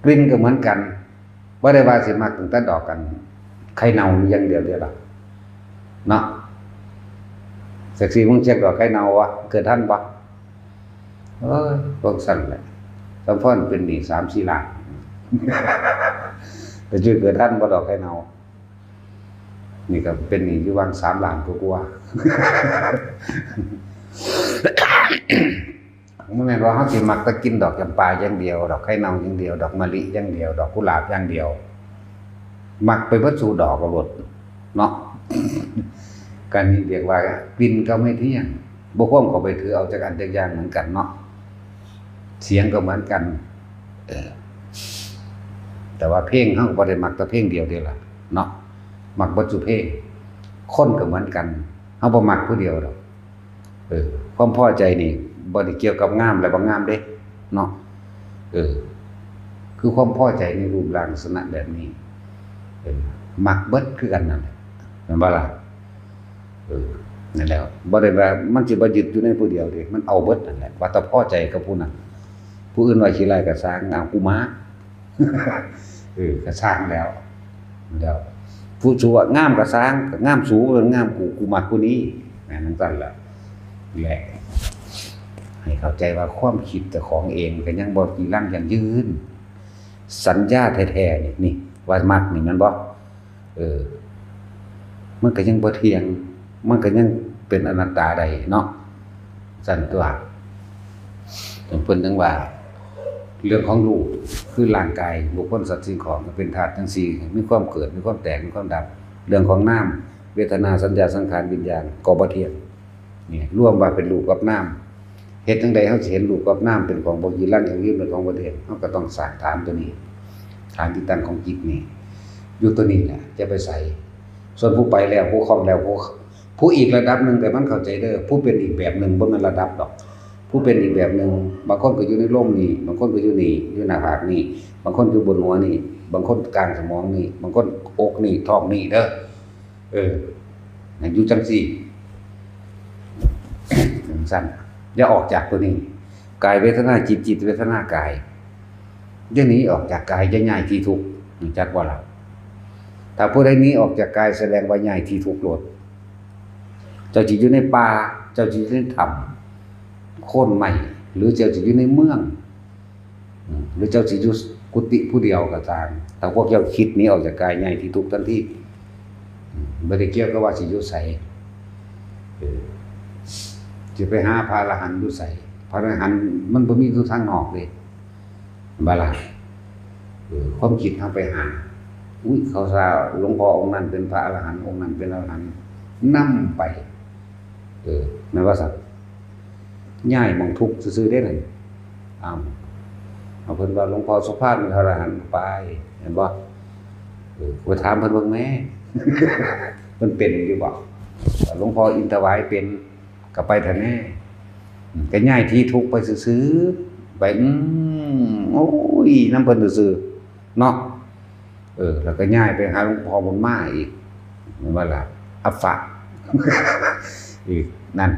กลิ่นก็เหมือนกัน บ่ได้ว่าสิมักตั้งแต่ดอกกัน ไข่เน่าอยู่อย่างเดียวเด้ล่ะ เนาะ จักสิมึงเช็คดอกไข่เน่าวะ เกิดทันบ่ เอ้ย พวกสั่นแหละ สมพรเป็นหนี้สามสี่ล้าน แต่จะเกิดทันบ่ดอกไข่เน่า นี่ก็เป็นหนี้อยู่หว่างสามล้านกว่าๆ บ่แม่นว่าเฮาสิมักแต่กินดอกจำปาอย่างเดียว ดอกไข่เน่าอย่างเดียว ดอกมะลิอย่างเดียว ดอกกุหลาบอย่างเดียว มักไปเบิดสู่ดอกก็โลดเนาะ การนี้เรียกว่ากลิ่นก็ไม่เที่ยง บ่ควรเข้าไปถือเอาจักอันจักอย่างเหมือนกันเนาะ เสียงก็เหมือนกัน เออ แต่ว่าเพลงเฮาก็บ่ได้มักแต่เพลงเดียวเด้ล่ะเนาะ มักเบิดสู่เพลง คนก็เหมือนกัน เฮาบ่มักผู้เดียวดอก เออ ความพอใจนี่บ่ได้เกี่ยวกับงามและบ่งามเด้ เนาะ เออ คือความพอใจในรูปร่างลักษณะแบบนี้ เออ มักเบิดคือกันนั่นแหละ แม่นบ่ล่ะ เออ นั่นแหละ บ่ได้ว่ามันสิบ่ยึดอยู่ในผู้เดียวเด้ มันเอาเบิดนั่นแหละ ว่าแต่พอใจกับผู้นั้น ผู้อื่นว่าขี้ร้ายก็ซ่าง เอากูมา เออ ก็ซ่างแล้ว แล้ว ผู้สูว่างามก็ซ่าง ก็งามสู งามกู กูมักผู้นี้ แม่นจั่งซั้นล่ะ แหละ ให้เข้าใจว่าความคิดเจ้าของเองก็ยังบ่จีรังยั่งยืน สัญญาแท้ๆนี่ นี่ ว่ามักนี่แม่นบ่ เออ มันก็ยังบ่เที่ยง มันก็ยังเป็นอนัตตาได้เนาะ ซั่นตั๊ว เพิ่นจั่งว่า เรื่องของรูป คือร่างกายบุคคลสัตว์สิ่งของก็เป็นธาตุทั้งสี่ มีความเกิด มีความแตก มีความดับ เรื่องของนาม เวทนา สัญญา สังขาร วิญญาณ ก็บ่เที่ยง นี่รวมว่าเป็นรูปกับนาม เฮ็ดจั่งใดเฮาสิเห็นรูปกับนามเป็นของบ่จีรัง ยั่งยืน เป็นของบ่เที่ยง เฮาก็ต้องสร้างฐานตัวนี้ ฐานที่ตั้งของจิตนี่ อยู่ตัวนี้แหละ จะไปใส่ ส่วนผู้ไปแล้ว ผู้คล่องแล้ว ผู้ ผู้อีกระดับหนึ่ง แต่มันเข้าใจเด้อ ผู้เป็นอีกแบบหนึ่ง บ่แม่นระดับดอก ผู้เป็นอีกแบบหนึ่ง บางคนก็อยู่ในร่มนี่ บางคนก็อยู่นี่ อยู่หน้าผากนี่ บางคนอยู่บนหัวนี่ บางคนกลางสมองนี่ บางคนอกนี่ ท้องนี่เด้อ เออ ให้อยู่จั่งซี่ จั่งซั่น อย่าออกจากตัวนี้ กายเวทนาจิต จิตเวทนากาย อย่าหนีออกจากกาย อย่าย้ายที่ทุกข์ รู้จักบ่ล่ะ? ถ้าผู้ใดหนีออกจากกาย แสดงว่าย้ายที่ทุกข์โลด เจ้าสิอยู่ในป่า เจ้าสิอยู่ในถ้ำโคนไม้ หรือเจ้าสิอยู่ในเมือง อืม หรือเจ้าสิอยู่กุฏิผู้เดียวก็ตาม ถ้าพวกเจ้าคิดหนีออกจากกาย ย้ายที่ทุกข์ทันที อืม บ่ได้เกี่ยวกับว่าสิอยู่ไส เออ สิไปหาพระอรหันต์อยู่ไส พระอรหันต์มันบ่มีอยู่ทางนอกเด้ บ่ล่ะ เออ ความคิดเฮาไปหา อุ๊ย เขาซาหลวงพ่อองค์นั้นเป็นพระอรหันต์ องค์นั้นเป็นอรหันต์ นำไป เออ แม่นว่าซั่น ย้ายหม่องทุกข์ซื่อๆเด้นั่น อ้าว เอาเพิ่นว่าหลวงพ่อโสภาเป็นพระอรหันต์ ไป เห็นบ่ เออ ไปถามเพิ่นเบิ่งแหม เพิ่นเป็นอยู่บ่ หลวงพ่ออินทวายเป็น ก็ไปเถาะแน่ อืม ก็ย้ายที่ทุกข์ไปซื่อๆ ไป อืม โอ้ย นำเพิ่นซื่อๆ เนาะ เออ แล้วก็ย้ายไปหาหลวงพ่อบุญมาอีก แม่นบ่ล่ะ อัปปะ อีก นั่น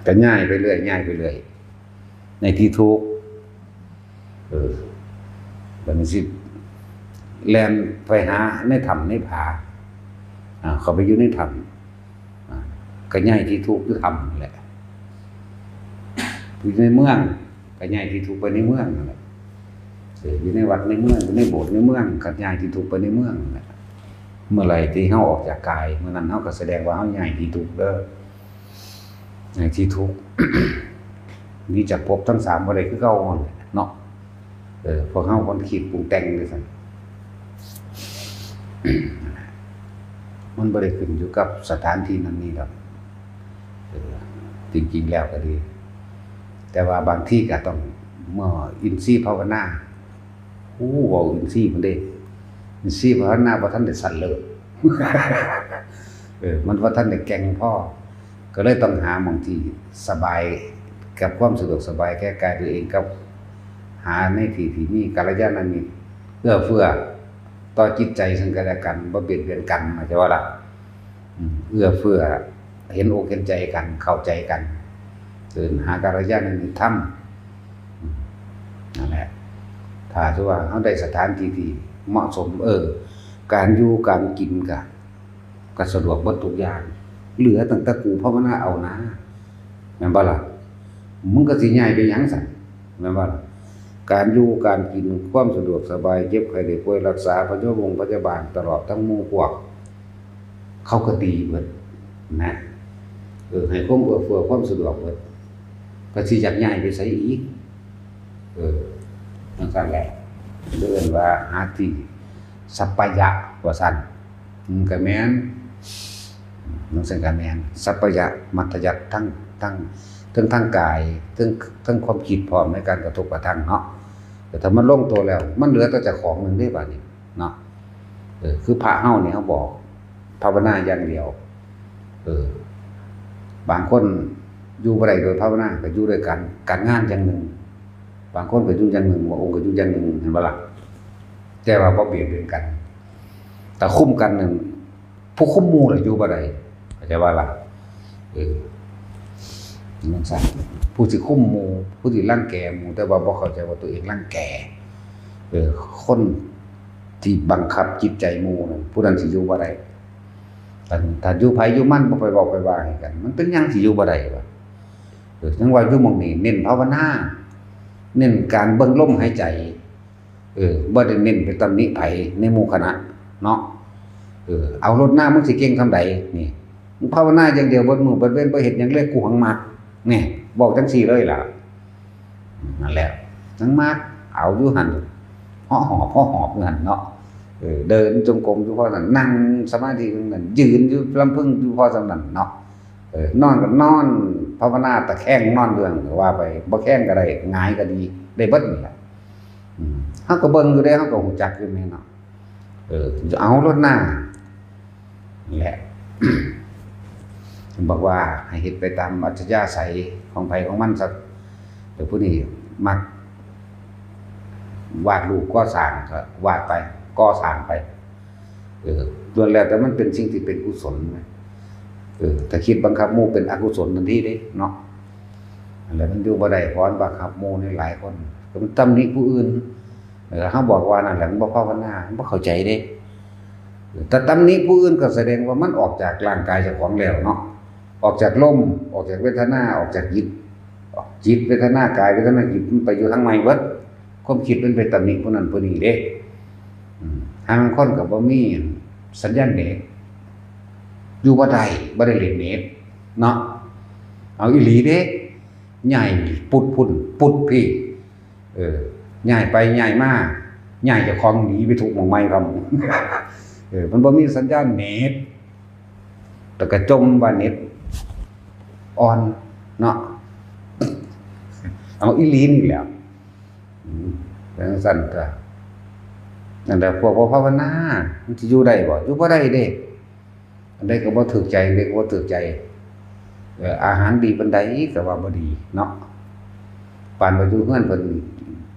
ก็ย้ายไปเรื่อย ย้ายไปเรื่อย ในที่ทุกข์ เออ บัดนี้สิแล่นไปหาในถ้ำในผา อ่า เข้าไปอยู่ในถ้ำ อ่า ก็ย้ายที่ทุกข์อยู่ถ้ำนั่นแหละ อยู่ในเมือง ก็ย้ายที่ทุกข์ไปในเมืองนั่นแหละ เออ อยู่ในวัดในเมือง อยู่ในโบสถ์ในเมือง ก็ย้ายที่ทุกข์ไปในเมืองนั่นแหละ เมื่อไหร่ที่เฮาออกจากกาย เมื่อนั้นเฮาก็แสดงว่าเฮาย้ายที่ทุกข์เด้อ ย้ายที่ทุกข์ หนีจากภพทั้งสามบ่ได้คือเก่านั่นแหละเนาะ เออ พวกเฮาคนคิดปรุงแต่งจั่งซั่น มันบ่ได้ขึ้นอยู่กับสถานที่นั่นนี่ดอก เออ จริงๆแล้วก็ดี แต่ว่าบางทีก็ต้อง เมื่ออินทรีย์ภาวนา โอ้ เว้าอินทรีย์มันเด้ อินทรีย์ภาวนาบ่ทันได้สั่นเลย เออ มันบ่ทันได้แก่งพอ ก็เลยต้องหาหม่องที่สบาย กับความสะดวกสบายแก่กายตัวเอง กับหาในที่ที่มีกัลยาณมิตร เอื้อเฟื้อต่อจิตใจซึ่งกันและกัน บ่เบียดเบียนกัน เข้าใจบ่ล่ะ? อืม เอื้อเฟื้อ เห็นอกเห็นใจกัน เข้าใจกัน เอิ้นหากัลยาณมิตรธรรม อืม นั่นแหละ ถ้าถือว่าเฮาได้สถานที่ที่เหมาะสม เออ การอยู่การกินก็ ก็สะดวกเบิดทุกอย่าง เหลือตั้งแต่กูภาวนาเอานะ แม่นบ่ล่ะ? มึงก็สิย้ายไปหยังซั่น แม่นบ่ล่ะ? การอยู่การกิน ความสะดวกสบาย เจ็บไข้ได้ป่วย รักษาพยาบงพยาบาล ตลอดทั้งหมู่พวก เขาก็ดีเบิดนะ เออ ให้ความเอื้อเฟื้อความสะดวกเบิด ก็สิอยากย้ายไปไสอีก? เออ จั่งซั่นแหละ เอิ้นว่าหาที่สัปปายะว่าซั่น อืม ก็แม่น จั่งซั่นก็แม่น สัปปายะมัธยัสถ์ ทั้ง ทั้ง ทั้งทางกาย ทั้ง ทั้งความคิดพร้อมในการกระทบกระทั่งเนาะ แต่ถ้ามันลงตัวแล้ว มันเหลือแต่เจ้าของหนึ่งเด้บัดนี้เนาะ เออ คือพระเฮานี่เฮาบอกภาวนาอย่างเดียว เออ บางคนอยู่บ่ได้โดยภาวนา ก็อยู่ด้วยกัน การงานอย่างหนึ่ง บางคนก็อยู่อย่างหนึ่ง บางองค์ก็อยู่อย่างหนึ่ง เห็นบ่ล่ะ? แต่ว่าบ่เบียดเบียนกัน แต่คุ้มกันนั่น ผู้คุมหมู่น่ะอยู่บ่ได้ เข้าใจบ่ล่ะ? เออ จั่งซั่น ผู้สิคุมหมู่ ผู้สิรังแกหมู่ แต่ว่าบ่เข้าใจว่าตัวเองรังแก เออ คนที่บังคับจิตใจหมู่นั่น ผู้นั้นสิอยู่บ่ได้ ถ้า ถ้าอยู่ไผอยู่มัน บ่ไปเว้าไปว่าให้กัน มันเป็นหยังสิอยู่บ่ได้วะ? เออ จั่งว่าอยู่หม่องนี้เน้นภาวนา เน้นการเบิ่งลมหายใจ เออ บ่ได้เน้นไปตำหนิไผในหมู่คณะเนาะ เออ เอาโลดหน้า มึงสิเก่งส่ำใดนี่ มึงภาวนาอย่างเดียวเบิดมื้อเบิดเว็น บ่เฮ็ดหยังเลย กูหังมัก นี่ เว้าจั่งซี่เลยล่ะ นั่นแหละ หังมัก เอาอยู่หั่น เหาะหอบ เหาะหอบอยู่หั่นเนาะ เออ เดินจงกรมอยู่พอส่ำนั้น นั่งสมาธิอยู่นั่น ยืนอยู่ลำพึงอยู่พอส่ำนั้นเนาะ เออ นอนก็นอนภาวนาตะแคงนอนอยู่หั่น ก็ว่าไป บ่แคงก็ได้ หงายก็ดี ได้เบิดนั่นแหละ อืม เฮาก็เบิ่งอยู่เด้ เฮาก็ฮู้จักอยู่แม่นเนาะ เออ เอาโลดหน้า นั่นแหละ บอกว่าให้เฮ็ดไปตามอัธยาศัยของไผของมันซะ เดี๋ยวผู้นี้มักวาดรูปก่อสร้างก็วาดไป ก่อสร้างไป เออ ล้วนแล้วแต่มันเป็นสิ่งที่เป็นกุศลนะ เออ ถ้าคิดบังคับหมู่เป็นอกุศลทันทีเด้เนาะ อันนั้นมันอยู่บ่ได้ เพราะมันบังคับหมู่นี่หลายคน ก็มันตำหนิผู้อื่น เออ เฮาบอกว่านั่นแหละ มันบ่ภาวนา มันบ่เข้าใจเด้ แต่ตำหนิผู้อื่นก็แสดงว่ามันออกจากร่างกายเจ้าของแล้วเนาะ ออกจากลม ออกจากเวทนา ออกจากจิต จิต เวทนา กาย เวทนา จิต มันไปอยู่ทางใหม่เบิด ความคิดมันไปตำหนิผู้นั้นผู้นี้เด้ อืม ห่าลางคนก็บ่มีสัญญาณเน็ต อยู่บ่ได้ บ่ได้เล่นเน็ตเนาะ เอาอีหลีเด้ ย้ายปุดพุ้น ปุดพี้ เออ ย้ายไปย้ายมา ย้ายเจ้าของหนีไปทุกหม่องใหม่พร้อม เออ มันบ่มีสัญญาณเน็ต แต่ก็จมว่าเน็ตอ่อนเนาะ เอาอีหลีนี่แหละ อืม เป็นจั่งซั้นก็ นั่นแหละ พวกบ่ภาวนา มันสิอยู่ได้บ่ อยู่บ่ได้เด้ อันใดก็บ่ถูกใจ อันใดก็บ่ถูกใจ เอ่อ อาหารดีปานใดก็ว่าบ่ดีเนาะ ปานว่าอยู่เฮือนเพิ่น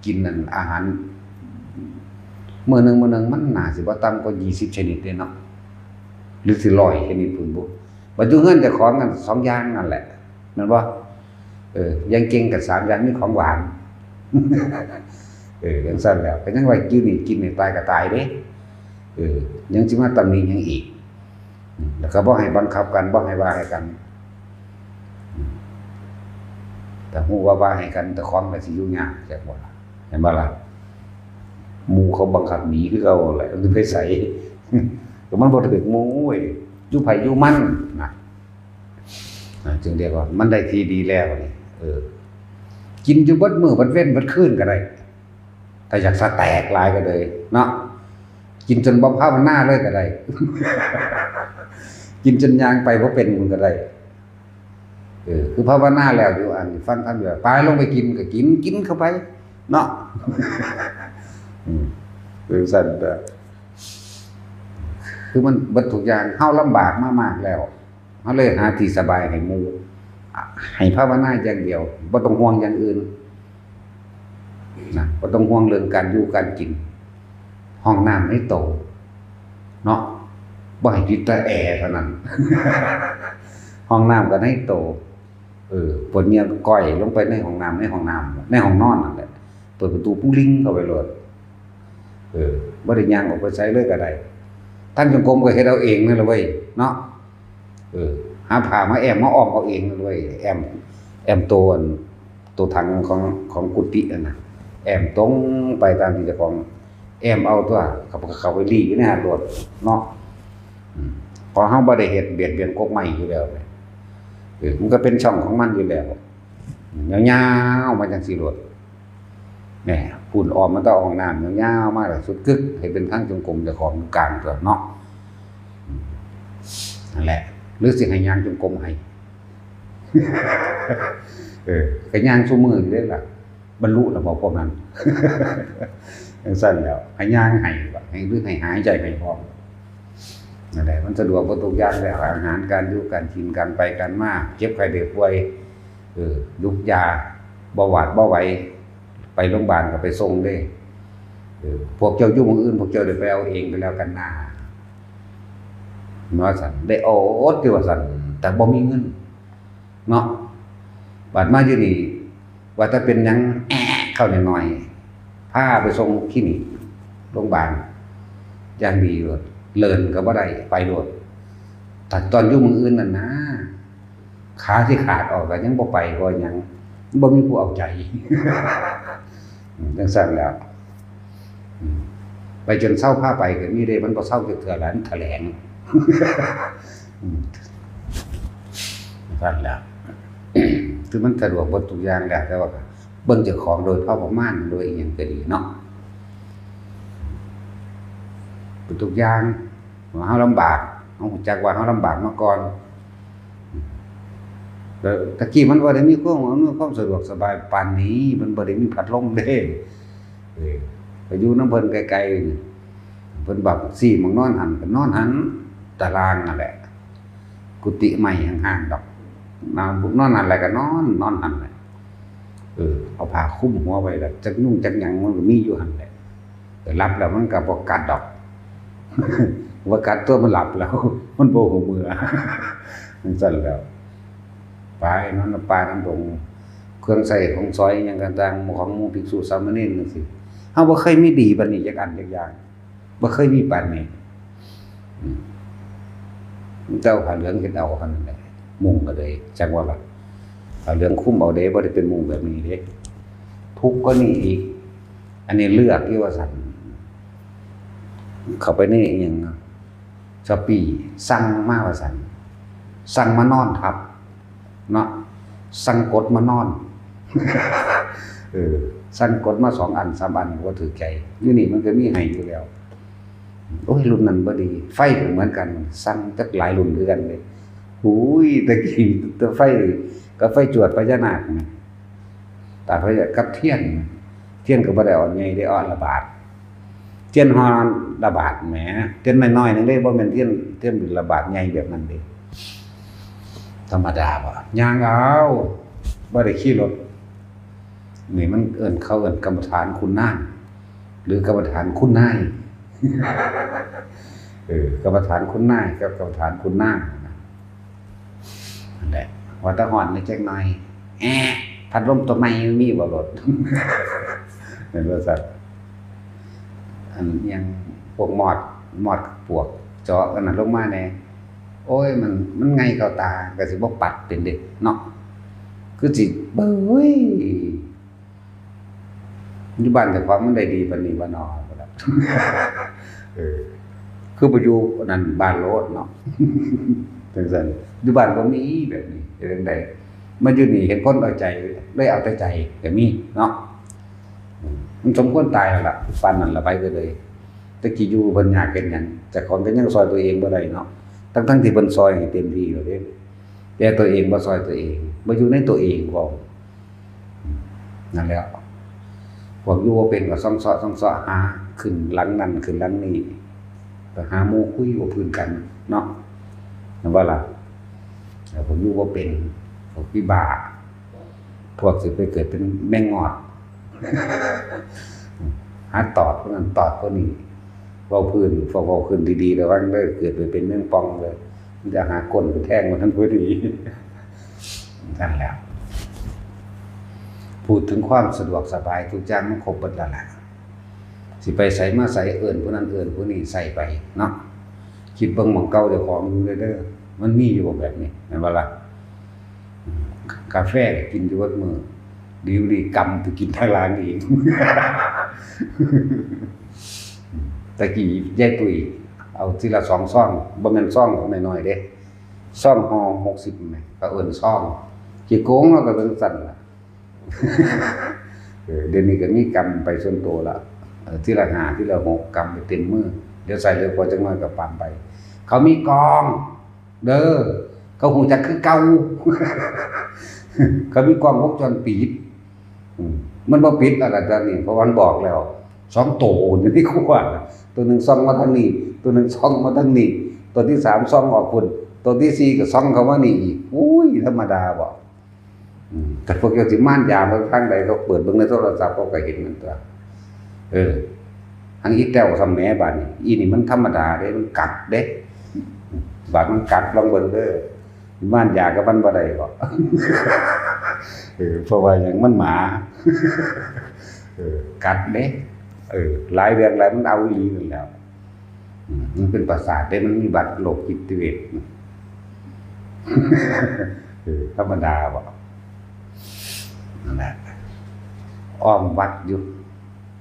กินนั่น อาหาร มื้อหนึ่ง มื้อหนึ่งมันน่าสิบ่ต่ำกว่ายี่สิบชนิดเด้เนาะ หรือสิร้อยชนิดพู้นบุ บัดอยู่เฮือนเจ้าของนั่นสองอย่างนั่นแหละ แม่นบ่ เออ อย่างเก่งก็สามอย่าง มีของหวาน เออ จั่งซั้นแล้ว ก็ยังว่าอยู่นี่กินนี่ตายก็ตายเด้ เออ ยังสิมาตำหนิหยังอีก อืม แล้วก็บ่ให้บังคับกัน บ่ให้ว่าให้กัน อืม แต่ฮู้ว่าว่าให้กัน เจ้าของก็สิอยู่ยาก จักว่า เห็นบ่ล่ะ หมู่เขาบังคับหนีคือเก่าแหละ มันไปไส ก็มันบ่ถูกหมู่เว้ย อยู่ไผอยู่มันนะ นะ จึงเรียกว่ามันได้ที่ดีแล้วนี่ เออ กินอยู่เบิดมื้อเบิดเว็นเบิดคืนก็ได้ ถ้าอยากสะแตกหลายก็เลยเนาะ กินจนบ่ภาวนาเลยก็ได้ กินจนย่างไปบ่เป็นมันก็ได้ เออ คือภาวนาแล้วอยู่ อันฟังธรรมอยู่ ไปลงไปกินก็กิน กินเข้าไปเนาะ อืม เป็นจั่งซั้นเด้อ คือมันเบิดทุกอย่าง เฮาลำบากมามากแล้ว เฮาเลยหาที่สบายให้หมู่ ให้ภาวนาอย่างเดียว บ่ต้องห่วงอย่างอื่น นะ บ่ต้องห่วงเรื่องการอยู่การกิน ห้องน้ำในโต เนาะ บ่ให้ติดแต่แอร์เท่านั้น ห้องน้ำก็ในโต เออ ปวดเหงื่อก็ก้อยลงไปในห้องน้ำ ในห้องน้ำ ในห้องนอนนั่นแหละ เปิดประตูปุ๊งลิงเข้าไปโลด เออ บ่ได้ย่างออกไปไสเลยก็ได้ ทางจงกรมก็เฮ็ดเอาเองนั่นแหละเว้ย เนาะ เออ หาผ้ามาแอ้มมาอ้อมเอาเองนั่นเว้ย แอ้ม แอ้มโตอัน โตถังของ ของกุฏินั่นน่ะ แอ้มตรงไปตามที่เจ้าของ แอ้มเอาตัว เขา เขาไปลี้อยู่ในหั้นโลดเนาะ อืม เพราะเฮาบ่ได้เฮ็ดเบียดเบียนกกไม้อยู่แล้วเว้ย เออ มันก็เป็นช่องของมันอยู่แล้ว ยาวๆมาจั่งซี้โลด แหม พู้นอ้อมมาแต่ห้องน้ำยาวๆมาแล้วสุดกึก ให้เป็นทางจงกรมเจ้าของกลางตัวเนาะ อืม นั่นแหละ หรือสิให้ย่างจงกรมให้ เออ ก็ย่างซุมื้ออยู่เด้ล่ะ บรรลุแล้วบ่พวกนั้น จั่งซั้นแล้ว ให้ย่างให้บ่ ให้ หรือให้หายใจให้พร้อม นั่นแหละ มันสะดวกกว่าทุกอย่างแล้ว อาหาร การอยู่ การกิน การไป การมา เจ็บไข้ได้ป่วย เออ ยุกยา บ่หวาดบ่ไหว ไปโรงพยาบาลก็ไปส่งเด้ เออ พวกเจ้าอยู่หม่องอื่น พวกเจ้าได้ไปเอาเองก็แล้วกันนา ว่าซั่น ได้อดติว่าซั่น แต่บ่มีเงิน เนาะ บาดมาอยู่นี่ ว่าแต่เป็นหยัง แอะ เข้าหน่อยๆ พาไปส่งคลินิก โรงพยาบาล อย่างดีโลด เลินก็บ่ได้ ไปโลด แต่ตอนอยู่หม่องอื่นนั่นนะ ขาสิขาดออกก็ยังบ่ไป เพราะหยัง บ่มีผู้เอาใจ อืม จั่งซั้นแล้ว อืม ไปจนเซาพาไปก็มีเด้ มันบ่เซาจักเทื่อ หลายมันแถลง อืม จั่งซั้นแล้ว คือมันสะดวกเบิดทุกอย่างแล้ว แต่ว่าก็ เบิ่งเจ้าของโดยพอประมาณ โดยอิหยังก็ดีเนาะ เป็นทุกอย่าง ว่าเฮาลำบาก เฮารู้จักว่าเฮาลำบากมาก่อน แล้วตะกี้มันบ่ได้มีความอำนวยความสะดวกสบายปานนี้ มันบ่ได้มีพัดลมเด้ เออ ไปอยู่นำเพิ่นไกลๆนี่ เพิ่นบอกซี้หม่องนอนหั่น ก็นอนหั่น ตารางนั่นแหละ กุฏิไม้ห่างๆดอก นอน นอนหั่นแหละ ก็นอน นอนหั่นแหละ เออ เอาผ้าคลุมหัวไว้ แล้วจักยุงจักหยังมันก็มีอยู่หั่นแหละ แต่หลับแล้วมันก็บ่กัดดอก บ่กัดตัวมันหลับแล้ว มันบ่ฮู้เมื่อ จั่งซั้นแล้ว ไปนอนนำป่านำดง เครื่องใช้ของสอยหยังต่างๆ ของหมู่ภิกษุสามเณรจั่งซี้ เฮาบ่เคยมีดีปานนี้จักอันจักอย่าง บ่เคยมีปานนี้ อืม เจ้าผ้าเหลืองเฮ็ดเอาเท่านั้นแหละ มุงก็เลย จักว่าล่ะ ผ้าเหลืองคลุมเอาเด้ บ่ได้เป็นมุงแบบนี้เด้ ทุกข์กว่านี้อีก อันนี้เลือกอยู่ว่าซั่น เข้าไปในอิหยังนะ Shopee สั่งมาว่าซั่น สั่งมานอนทับ เนาะ สั่งกดมานอน เออ สั่งกดมาสองอันสามอันก็ถือใจ อยู่นี่มันก็มีให้อยู่แล้ว โอ้ย รุ่นนั้นบ่ดี ไฟก็เหมือนกัน สั่งจักหลายรุ่นคือกันเลย อุ้ย ตะกี้แต่ไฟ ก็ไฟจวดพญานาคนะ ตาพญากับเทียน เทียนก็บ่ได้อ่อนใหญ่ได้อ่อนละบาท เทียนห่อละบาทแหม เทียนน้อยๆนึงเด้ บ่แม่นเทียน เทียนบิณฑบาตใหญ่แบบนั้นเด้ ธรรมดาบ่ ย่างเอา บ่ได้ขี่รถ นี่มันเอิ้น เขาเอิ้นกรรมฐานคุณนาง หรือกรรมฐานคุณนาย เออ กรรมฐานคุณนายกับกรรมฐานคุณนางนะ นั่นแหละ ว่าแต่ฮ้อนนิดจักหน่อย แอะ พัดลมตัวใหม่มีบ่โลด เห็นว่าซั่น อันยังพวกมอด มอดปวกเจาะกันน่ะลงมาแหน่ โอ้ย มัน มันไงเข้าตา ก็สิบ่ปัดเป็นเด้เนาะ คือสิ เบ้ย อยู่บ้านเจ้าของมันได้ดีปานนี้บ่น้อ เออ คือไปอยู่นั่นบ้านโลดเนาะ จั่งซั้น อยู่บ้านบ่มีแบบนี้ เฮ็ดจั่งใด มาอยู่นี่เห็นคนเอาใจ เลยเอาแต่ใจก็มีเนาะ อืม มันสมควรตายแล้วล่ะ ปานนั้นล่ะ ไปก็เลย แต่กี้อยู่เพิ่นยากเฮ็ดหยัง เจ้าของก็ยังซ่อยตัวเองบ่ได้เนาะ ทั้งๆที่เพิ่นซ่อยให้เต็มที่แล้วเด้ แต่ตัวเองบ่ซ่อยตัวเอง บ่อยู่ในตัวเอง เว้า นั่นแหละ พวกอยู่บ่เป็นก็ซ่องเซาะซ่องเซาะหา ขึ้นหลังนั่นขึ้นหลังนี่ ไปหาหมู่คุยบ่พื้นกันเนาะ แม่นบ่ล่ะ แล้วพวกอยู่บ่เป็น พวกวิบาก พวกสิไปเกิดเป็นแมงงอด หาตอดคนนั้นตอดคนนี้ เว้าพื้น พวกเว้าขึ้นดีๆ ระวังเด้อ เกิดไปเป็นแมงป่องเลย มันจะหาก้นไปแทงมันทั้งพอดี นั่นแหละ พูดถึงความสะดวกสบายทุกอย่างมันครบเบิดแล้วล่ะ สิไปไสมาไสเอิ้นผู้นั้นเอิ้นผู้นี้ใส่ไปเนาะ คิดเบิ่งหม่องเก่าเจ้าของอยู่เด้อ มันมีอยู่บ่แบบนี้ แม่นบ่ล่ะ อืม กาแฟก็กินอยู่เบิดมื้อ ดีดีกำไปกินทางหลังอีก ตะกี้ยายตุ้ยเอาทีละสองซอง บ่แม่นซองน้อยๆเด้ ซองห่อหกสิบแหม ก็เอิ้นซอง ขี้โกงเนาะ ก็จั่งซั้นล่ะ เออ เดี๋ยวนี้ก็มีกำไปส่วนตัวละ เออ ทีละห้า ทีละหก กำไปเต็มมือ เดี๋ยวใส่เหลือพอจักหน่อยก็ปานไป เขามีกล้อง เด้อ เขาฮู้จักคือเก่า เขามีกล้องวงจรปิด อืม มันบ่ปิดแล้วล่ะตอนนี้ เพราะมันบอกแล้ว สองโตอยู่ในครัว ตัวหนึ่งส่องมาทางนี้ ตัวหนึ่งส่องมาทางนี้ ตัวที่สามส่องออกพุ้น ตัวที่สี่ก็ส่องเข้ามานี่อีก อุ้ย ธรรมดาบ่ อืม แต่พวกเจ้าสิม่านยาเบิ่งทางใด เขาเปิดเบิ่งในโทรศัพท์ เขาก็เห็นนั่นตัว เออ อันอีแต้วซ่อมแหมบาดนี้ อีนี่มันธรรมดาเด้ มันกัดเด้ บาดมันกัดลองเบิ่งเด้อ ม่านยากับมันบ่ได้บ่ เออ เพราะว่าหยัง มันหมา เออ กัดเด้ เออ หลายเรื่องหลาย มันเอาอีหลีนั่นแหล้ว อืม มันเป็นประสาทเด้ มันมีบัตรโรคจิตเวช เออ ธรรมดาบ่ นั่นแหละ อ้อมวัดอยู่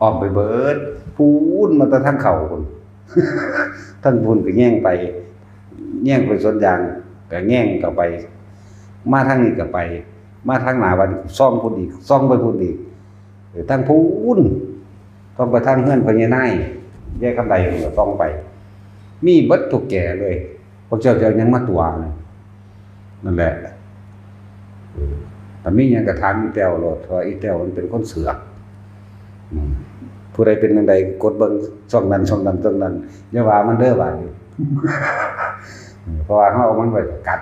อ้อมไปเบิด ปูนมาแต่ทางเข้าพุ้น ทางพุ้นก็แย่งไป แย่งไปสวนยาง ก็แย่งเข้าไป มาทางนี้ก็ไป มาทางหน้าวัดก็ส่องพุ้นอีก ส่องไปพุ้นอีก เออ ทางพู้น ต้องไปทางเฮือนพ่อใหญ่นาย ยายคำใดก็ต้องไป มีเบิดทุกแก่เลย พวกเจ้าจะเอาหยังมาตั๋วนี่ นั่นแหละ เออ ถ้ามีหยังก็ถามอีแต้วโลด เพราะว่าอีแต้วมันเป็นคนเสือก อืม ผู้ใดเป็นจั่งใดกดเบิ่งช่องนั้น ช่องนั้น ช่องนั้น อย่าว่ามันเด้อบาดนี้ เพราะว่าเฮาเอามันไว้กัด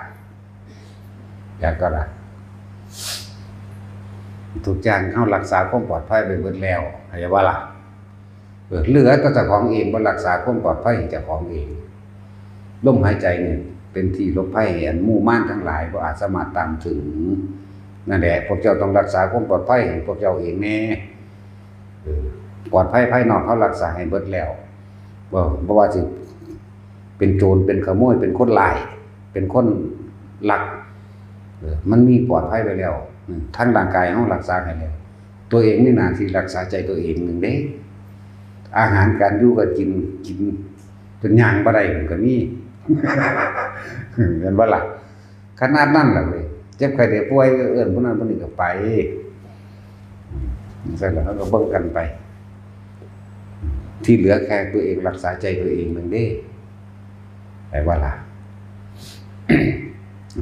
อยากก็ล่ะ ทุกอย่างเฮารักษาความปลอดภัยไปเบิดแล้ว เข้าใจบ่ล่ะ? เออ เหลือแต่เจ้าของเองบ่รักษาความปลอดภัยให้เจ้าของเอง ลมหายใจนี่เป็นที่หลบภัย อันหมู่มารทั้งหลายบ่อาจสามารถตามถึง นั่นแหละ พวกเจ้าต้องรักษาความปลอดภัยให้พวกเจ้าเองแน่ เออ ปลอดภัยภายนอกเฮารักษาให้เบิดแล้ว บ่ บ่ว่าสิเป็นโจร เป็นขโมย เป็นคนร้าย เป็นคนลัก เออ มันมีปลอดภัยไปแล้ว อืม ทั้งร่างกายเฮารักษาให้แล้ว ตัวเองมีหน้าที่รักษาใจตัวเองหนึ่งเด้ อาหารการอยู่ก็กิน กินจนย่างบ่ได้มันก็มี เห็นบ่ล่ะ? ขนาดนั้นล่ะเว้ย เจ็บไข้ได้ป่วยก็เอิ้นผู้นั้นผู้นี้ก็ไป อืม จั่งซั้นล่ะ เฮาก็เบิ่งกันไป ที่เหลือแค่ตัวเองรักษาใจตัวเองนั่นเด้ ไปว่าล่ะ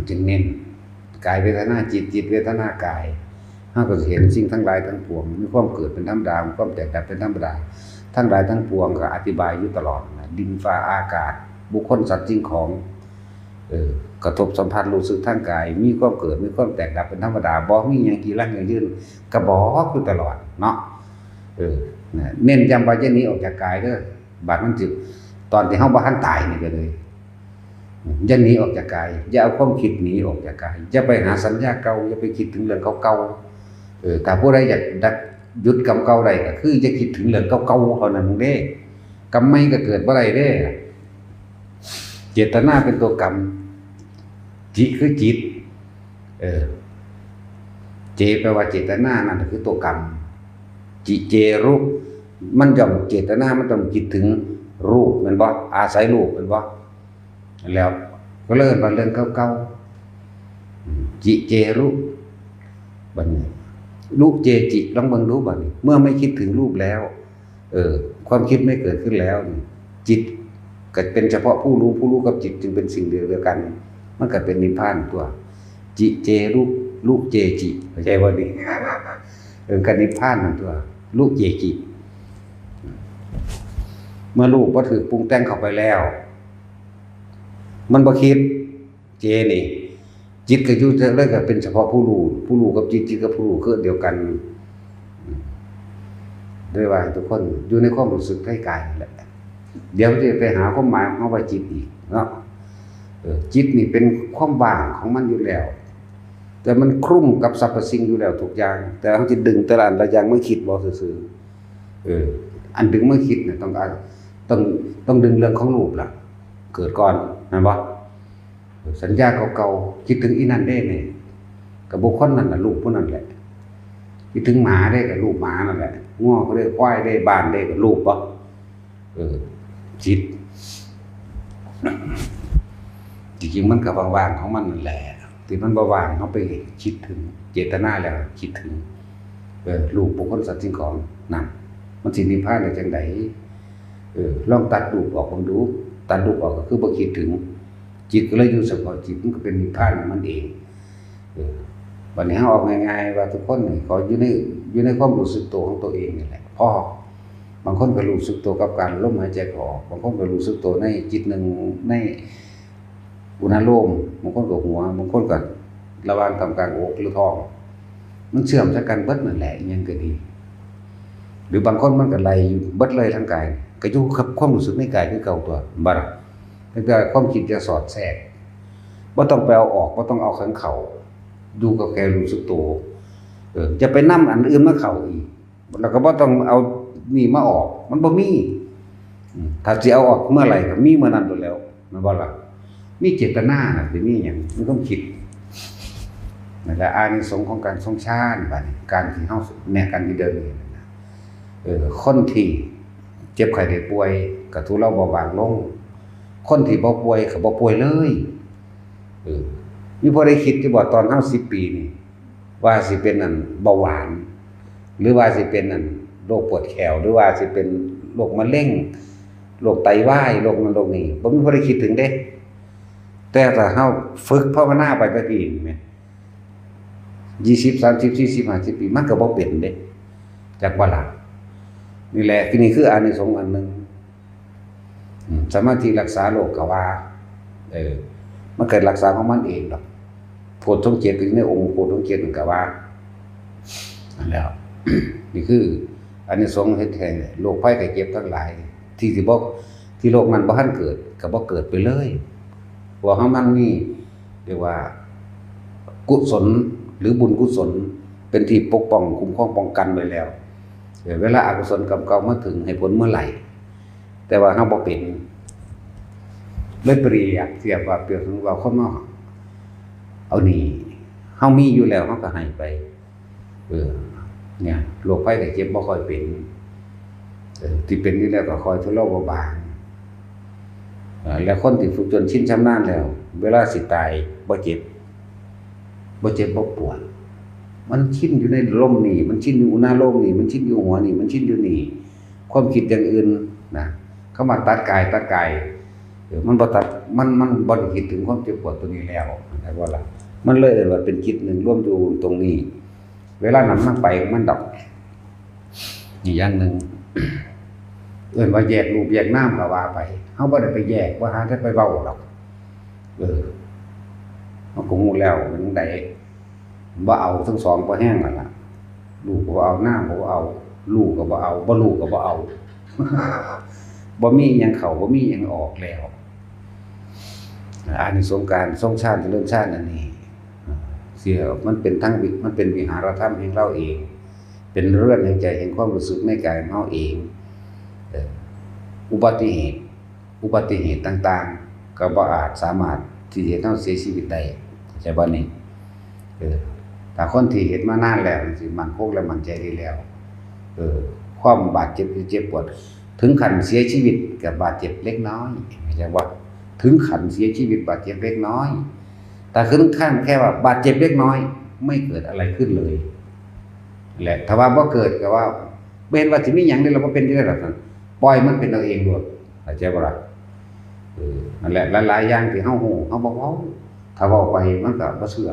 จึงเน้น กายเวทนาจิต จิตเวทนากาย เฮาก็สิเห็นสิ่งทั้งหลายทั้งปวง มีความเกิดเป็นธรรมดา มีความแตกดับเป็นธรรมดา ทั้งหลายทั้งปวงก็อธิบายอยู่ตลอดนะ ดินฟ้าอากาศ บุคคลสัตว์สิ่งของ เออ กระทบสัมผัสรู้สึกทางกาย มีความเกิด มีความแตกดับเป็นธรรมดา บ่มีหยังกีรังยั่งยืน ก็บอกอยู่ตลอดเนาะ เออ นะ เน้นย้ำว่าอย่าหนีออกจากกายเด้อ บาดมันสิ ตอนที่เฮาบ่ทันตายนี่ก็เลย อย่าหนีออกจากกาย อย่าเอาความคิดหนีออกจากกาย อย่าไปหาสัญญาเก่า อย่าไปคิดถึงเรื่องเก่าๆ เออ ถ้าผู้ใดอยากดับ หยุดกรรมเก่าได้ก็คืออย่าคิดถึงเรื่องเก่าๆ เท่านั้นเด้ กรรมใหม่ก็เกิดบ่ได้เด้ เจตนาเป็นตัวกรรม จิคือจิต เออ เจแปลว่าเจตนา นั่นก็คือตัวกรรม จิเจรุ มันย่อมเจตนา มันต้องคิดถึงรูป แม่นบ่? อาศัยรูป แม่นบ่? แล้วก็เลยมาเรื่องเก่าๆ อืม จิเจรุ บัดนี้ รุเจจิ ลองเบิ่งดูบัดนี้ เมื่อไม่คิดถึงรูปแล้ว เออ ความคิดไม่เกิดขึ้นแล้วนี่ จิตก็เป็นเฉพาะผู้รู้ ผู้รู้กับจิตจึงเป็นสิ่งเดียวกัน มันก็เป็นนิพพานตัว จิเจรุ รุเจจิ เข้าใจบ่นี่? เออ ก็นิพพานนั่นตัว รุเจจิ เมื่อรูปบ่ถูกปรุงแต่งเข้าไปแล้ว มันบ่คิด เจนี่ จิตก็อยู่เลยก็เป็นเฉพาะผู้รู้ ผู้รู้กับจิต จิตกับผู้รู้คืออันเดียวกัน ด้วยว่าให้ทุกคนอยู่ในความรู้สึกใกล้ๆ นั่นแหละ เดี๋ยวจะไปหาความหมายของคำว่าจิตอีกเนาะ เออ จิตนี่เป็นความว่างของมันอยู่แล้ว แต่มันคลุมกับสรรพสิ่งอยู่แล้วทุกอย่าง แต่เฮาสิดึงแต่ละอันละอย่างมาคิดบ่ซื่อๆ เออ อันดึงมาคิดน่ะต้องการ ต้อง ต้องดึงเรื่องของรูปล่ะ เกิดก่อน แม่นบ่? สัญญาเก่าๆ คิดถึงอีนั่นเด้นี่ ก็บุคคลนั่นน่ะ รูปผู้นั้นแหละ คิดถึงหมาเด้ก็รูปหมานั่นแหละ งัวก็เด้ ควายเด้ บ้านเด้ก็รูปบ่ เออ จิต จริงๆ มันก็ว่างๆ ของมันนั่นแหละ ที่มันบ่ว่าง เฮาไปคิดถึง เจตนาแล้วคิดถึง เออ รูปบุคคลสัตว์สิ่งของ นั่น มันสินิพพานได้จั่งใด? เออ ลองตัดรูปออกเบิ่งดู ตัดรูปออกก็คือบ่คิดถึง จิตก็เลยอยู่เฉพาะจิต มันก็เป็นนิพพานของมันเอง เออ บัดนี้เฮาเอาง่ายๆ ว่าทุกคนนี่ขออยู่ใน อยู่ในความรู้สึกตัวของตัวเองนี่แหละ พอ บางคนก็รู้สึกตัวกับการลมหายใจเข้าออก บางคนก็รู้สึกตัวในจิตหนึ่ง ในอุณาโลม บางคนก็หัว บางคนก็ระหว่างกำกลางอกหรือท้อง มันเชื่อมใส่กันเบิดนั่นแหละ อิหยังก็ดี หรือบางคนมันก็ไหลอยู่เบิดเลยทั้งกาย ก็อยู่กับความรู้สึกในกายคือเก่าตัว บ่ล่ะ แต่ความคิดจะสอดแทรก บ่ต้องไปเอาออก บ่ต้องเอาของเข้า อยู่กับแค่รู้สึกตัว เออ จะไปนำอันอื่นมาเข้าอีก แล้วก็บ่ต้องเอานี่มาออก มันบ่มี อืม ถ้าสิเอาออกเมื่อไหร่ก็มีเมื่อนั้นโลดแหล้ว แม่นบ่ล่ะ? มีเจตนาน่ะ สิมีหยัง มีความคิด นั่นแหละ อานิสงส์ของการทรงฌาน บัดนี้ การที่เฮา เนี่ย การที่เดินนี่นะ เออ คนที่เจ็บไข้ได้ป่วย ก็ทุเลาเบาบางลง คนที่บ่ป่วยก็บ่ป่วยเลย เออ มีผู้ใดคิดอยู่บ่ ตอนเฮาสิบปีนี่ ว่าสิเป็นนั่นเบาหวาน หรือว่าสิเป็นนั่นโรคปวดแข้ว หรือว่าสิเป็นโรคมะเร็ง โรคไตวาย โรคนั้นโรคนี้ บ่มีผู้ใดคิดถึงเด้ แต่ถ้าเฮาฝึกภาวนาไปแต่กี้นี่แหม ยี่สิบ สามสิบ สี่สิบ ห้าสิบ ปี มันก็บ่เป็นเด้ จักบ่ล่ะ นี่แหละ นี่คืออานิสงส์อันหนึ่ง อืม สมาธิรักษาโรคก็ว่า เออ มันก็รักษาของมันเองดอก โพชฌงค์เจ็ด อยู่ในองค์โพชฌงค์เจ็ดนั่นก็ว่า นั่นแหละ นี่คืออานิสงส์เฮ็ดให้โรคภัยไข้เจ็บทั้งหลาย ที่สิบ่ ที่โรคนั้นบ่ทันเกิด ก็บ่เกิดไปเลย เพราะว่ามันมี เรียกว่า กุศลหรือบุญกุศล เป็นที่ปกป้องคุ้มครองป้องกันไว้แล้ว เออ เวลาอกุศลกรรมเก่ามาถึงให้ผลเมื่อไหร่ แต่ว่าเฮาบ่เป็น เลยเปรียบเทียบว่า เปรียบเสมือนว่าคนเฮาเอาหนี้ เฮามีอยู่แล้วเฮาก็ให้ไป เออ เนี่ย โรคภัยไข้เจ็บบ่ค่อยเป็น เออ ที่เป็นอยู่แล้วก็ค่อยทุเลาเบาบาง เออ แล้วคนที่ฝึกจนชินชำนาญแล้ว เวลาสิตายบ่เจ็บ บ่เจ็บบ่ปวด มันชินอยู่ในลมนี่ มันชินอยู่อุณาโลมนี่ มันชินอยู่หัวนี่ มันชินอยู่นี่ ความคิดอย่างอื่นนะ คำว่าตัดกาย ตัดกาย เออ มันบ่ตัด มัน มันบ่ได้คิดถึงความเจ็บปวดตัวนี้แล้ว เข้าใจบ่ล่ะ มันเลยเอิ้นว่าเป็นจิตหนึ่งรวมอยู่ตรงนี้ เวลานั้นมันไปของมันดอก นี่อย่างหนึ่ง เอิ้นว่าแยกรูปแยกนามก็ว่าไป เฮาบ่ได้ไปแยก บ่หาแต่ไปเว้าดอก เออ เฮาก็ฮู้แล้วเป็นจั่งใด บ่เอาทั้งสอง พอแฮงแล้วล่ะ รูปก็บ่เอา นามก็บ่เอา ฮู้ก็บ่เอา บ่ฮู้ก็บ่เอา บ่มีหยังเข้า บ่มีหยังออกแล้ว อานิสงส์การทรงฌานเจริญฌานอันนี้ เสีย มันเป็นทั้งวิ มันเป็นวิหารธรรมแห่งเราเอง เป็นเรือนแห่งใจแห่งความรู้สึกในกายของเราเอง เอ่อ อุบัติเหตุ อุบัติเหตุต่างๆ ก็บ่อาจสามารถที่จะเฮ็ดให้เราเสียชีวิตได้ เข้าใจบ่นี่ เออ ถ้าคนที่เฮ็ดมานานแล้วจั่งซี้ มั่นคงและมั่นใจดีแล้ว เออ ความบาดเจ็บที่เจ็บปวด ถึงขั้นเสียชีวิตก็บาดเจ็บเล็กน้อย เข้าใจบ่ ถึงขั้นเสียชีวิตบาดเจ็บเล็กน้อย แต่ถึงขั้นแค่ว่าบาดเจ็บเล็กน้อย ไม่เกิดอะไรขึ้นเลย แหละ ถ้าว่าบ่เกิดก็ว่า บ่เห็นว่าสิมีหยังเลย เราบ่เป็นจั่งใด๋ล่ะ ปล่อยมันเป็นเอาเองโลด เข้าใจบ่ล่ะ เออ นั่นแหละ หลายๆอย่างที่เฮาฮู้ เฮาบ่เว้า ถ้าเว้าไปมันก็บ่เชื่อ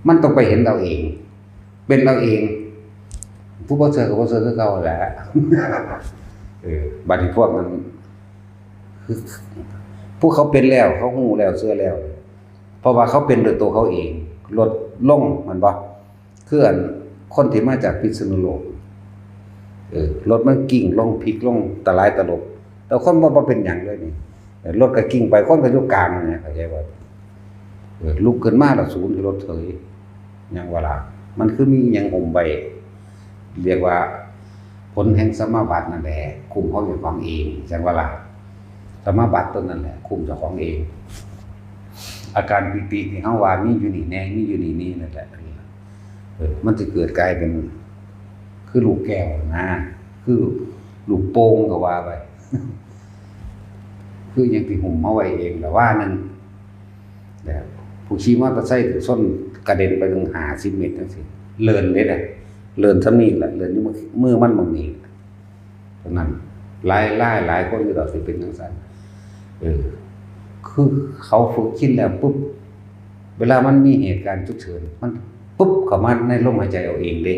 มันต้องไปเห็นเอาเอง เป็นเอาเอง ผู้บ่เชื่อก็บ่เชื่อคือเก่าแหละ เออ บัดนี้พวกนั้น คือ ผู้เขาเป็นแล้ว เขาฮู้แล้ว เชื่อแล้ว เพราะว่าเขาเป็นด้วยตัวเขาเอง ลดลง แม่นบ่ คืออันคนที่มาจากพิษณุโลก เออ รถมันกิ้งลง พลิกลง ตะหลายตะหลบ แต่คนบ่ บ่เป็นหยังเลยนี่ เออ รถก็กิ้งไป คนก็อยู่กลางนี่ เข้าใจบ่ เออ ลุกขึ้นมาแล้วสูนรถเถย หยังว่าล่ะ มันคือมีหยังหุ้มไว้ เรียกว่า ผลแห่งสมาบัตินั่นแหละ คุ้มครองเจ้าของเอง จั่งว่าล่ะ สมาบัติตัวนั้นแหละ คุ้มเจ้าของเอง อาการปีติที่เฮาว่ามีอยู่นี่แน่ มีอยู่นี่นี่นั่นแหละ เออ มันสิเกิดกลายเป็น คือลูกแก้วนะ คือลูกโป่งก็ว่าไป คือหยังที่หุ้มเอาไว้เองละว่าหนึ่ง แบบผู้ขี่มอเตอร์ไซค์ชนกระเด็นไปถึงห้าสิบเมตรจั่งซี้ เลินเด้น่ะ เลินส่ำนี้ล่ะ เลินอยู่มือ มือมันหม่องนี้ล่ะ เท่านั้น หลาย หลาย หลายคนอยู่ดอกที่เป็นจั่งซั้น เออ คือเขาฝึกชินแล้วปุ๊บ เวลามันมีเหตุการณ์ฉุกเฉิน มันปุ๊บเข้ามาในลมหายใจเอาเองเด้